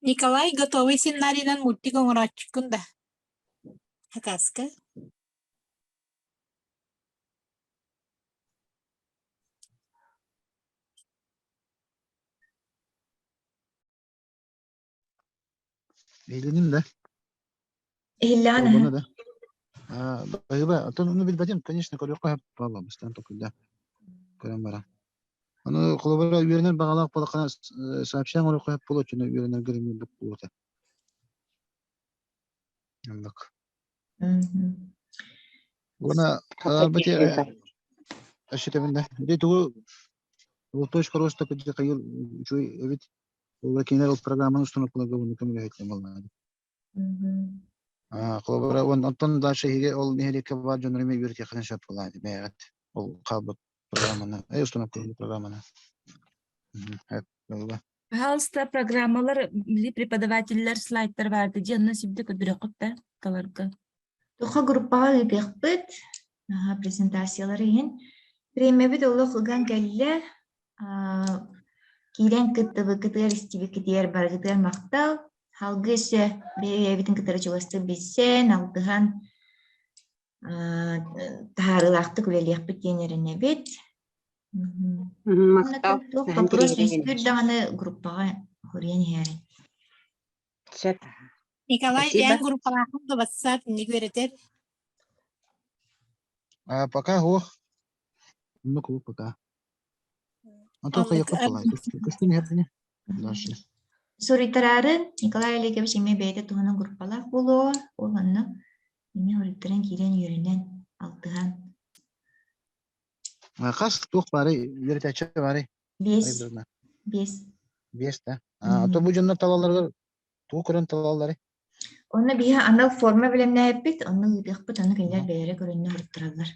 Николай готовый сценарийынан мультик оҥорооччуккун да? Хакаска? Иһилиним да. Иһиллэҕин Холбоно да. Баһыыба, оттон ону билбэтим, конечно, көрүөххэ сөп буолла, бастаан токуйда. Көрөн баран. Аны холобура үөрэнэр баҕалаах буоллаххына сообщение оҥоруохха сөп буолуо, оччону үөрэнэргэр эмиэ ордук буолуо этэ. Оннук. Уонна бити өссө да. Ити тугу ол точка роста кыдьы хайыр үчүгэй эбит. Ол кинилэр ол программаны установкаларга уонна көмөлөһөттөн буоллаҕа. Холобура, онтон дальше эһиги ол нэһилиэккэ баар дьоннору эмиэ үөрэтиэххитин сөп буолаа бэйэҕит ол хаалбыт программаны, установкалыыр программаны. Пожалуйста, программалар били преподавателлэр слайдтар баарды дьэ онно сибдэ көрдөрөххүт да таларга. Туха группаҕа ыытыахпыт презентациялары иһин. Премиябит олох ыган кэллэ. Киирэн кыттыбыккытыгар, истибиккитигэр барыгытыгар махтал. Салгыы өссө бэйэ-бэйэбитин кытары чугастык билсэн, алтыһан таһаарыылаахтык үлэлиэхпит диэн эрэнэбит. Махтал. Туох боппуруос үөскүүр даҕаны группаҕа хоруйан иһээрин. Сөп. Николай, Спасибо. бэйэҥ группалааххын да WhatsApp инник үөрэтэр. А пока ох. Ну пока. А то хайыахха буолай. Көстөн иһэрдиҥэ. Дальше. Суруйтараары Николай Олегович эмиэ бэйэтэ туһунан группалаах буолуо. Ол онно Эмиэ уруттаран киирэн үөрэнэн, алтыһан. Хас туох баарый, үөрэтээччи баарый? Биэс. Биэс. Биэс да. А то бу дьоннор талалларыгар тугу көрөн талалларый? Онно биһи анал форма бэлэмнээбиппит, онно ыытыахпыт, ону кинилэр бэйэлэрэ көрөннөр уруттараллар.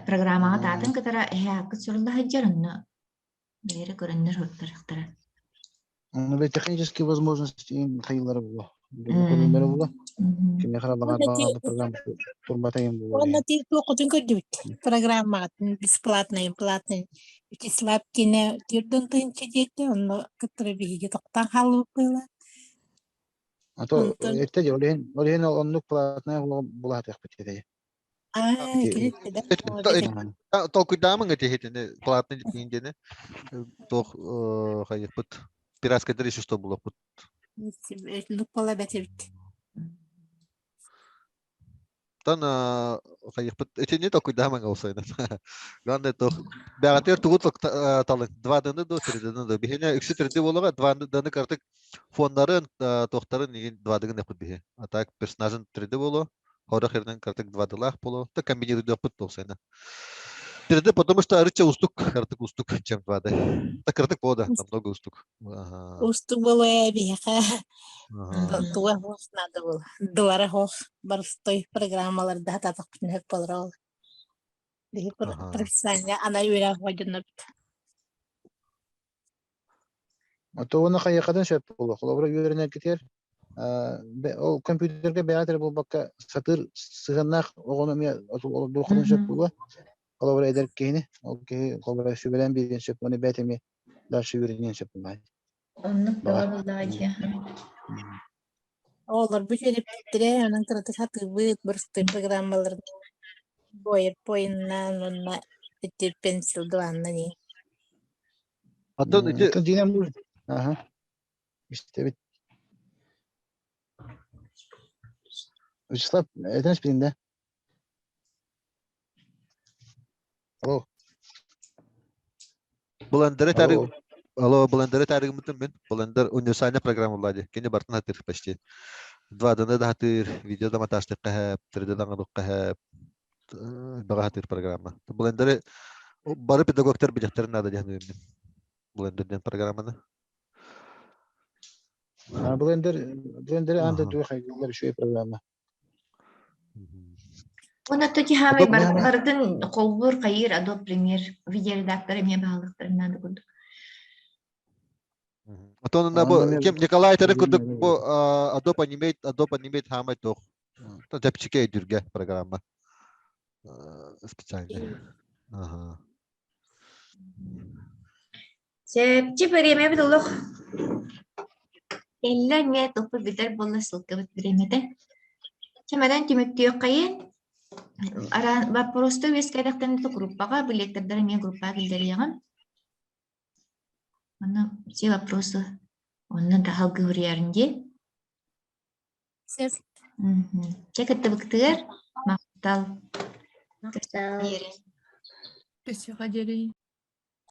Программаҕа таатын кытара эһэ ааккыт сурулла сылдьар, онно бэйэлэрэ көрөннөр уруттарыахтара. Ну, бе технические возможности им хайыллара була. Көрүллэрэ була. Кимиэхэ эрэ баҕар баҕар программа турбата им буолуо. Уонна ти туоххутун көрдүбүт программаҕытын бесплатный платный Вячеслав кинэ түрдөн тыһынча диэтэ онно кыттары биһиги тохтоон хаалбыт быһыылаах. А то этте де ол иһин ол иһин оннук платная булаатыахпыт этэ. Аа, кини Толкуйдаамың эти хитини платный диэни туох хайыппыт пиратскайдар еще что булаппыт. Луппала бэтибит. Тан хайыппыт итини толкуйдаамаҥ ол сайынан. Главное туох бэҕэтигэр тугу талын 2D-ны до 3D-ны до биһине үксү 3D буолуоҕа 2D-ны картык фоннарын туохтарын игин 2D-гын эппит биһи. А так персонажын 3D буолуо Хорох ирнен картык 2D-лаах буолуо. Та комбинируйдуохпут туохсайна. 3D, потому что арыча устук, картык устук, чем 2D. Та картык бода, намного устук. Ага. Устук буолуо биһиэхэ Ага. туга хоох надо было. Дылара хоох барыстой программаларда хататахпытын хөп болор ол. Биһи профессиональный ана үөрэх хойдуннарбыт. Ото уонна хайыахатын сөп буолуо. Холобура үөрэнэргитигэр ол компьютерга бэйэҕит эрэ буолбакка сатыыр сыһыаннаах оҕону эмиэ олордуоххутун сөп буолуо. Холобура эдэр киһини, ол киһи холобура сүбэлээн биэриэн сөп уонна бэйэтэ эмиэ дальше үөрэниэн сөп буоллаҕа. Оннук бөҕө буоллаҕа дии. Оҕолорбут үөрэппиттэрэ, онон кыратык сатыыбыт, боростуой программаларын PowerPoint-наан уонна ити Pencil дуааннан ии. Атын ити Атын дьиҥэ Аха. Истэбит. Вячеслав, этэн испитиҥ да? Алло. Блендеры таарыг Алло, блендеры таарыгыммытын мин. Блендер универсальная программа буолла Кини бартын хатыр почти. 2D-ны да хатыр, видео да монтажтыкка хэп, 3D да хэп, баҕа хатыр программа. Блендеры бары педагогтар билэхтэрин наада диэн мин. Блендер диэн программаны. Блендер, блендер аан дойдуга хайгыыллар үчүгэй программа. Уонна тутиһаамай барытын холбуур хайыыр Adobe Premiere видеоредактор эмиэ баһылыктарын наада курдук. Отон бу ким Николай Тары курдук бу Adobe Animate Adobe Animate хаамай туох тэпчике өйдүргэ программа специальный. Ага. Сэпчи бириэмэбит олох кэллэ эмиэ туппут бүтэр буолла ссылкабыт бириэмэтэ. Чэмэдэн түмүктүөххэйин. Ара боппуруостар үөскээтэхтэринэ группаҕа, бу лектордар эмиэ группаҕа киллэриэҕим. Онно все вопросы онно да салгыы суруйарын дии. Сөп. Чэ кыттыбыккытыгар махтал. Махтал. Спасибо, Дерей.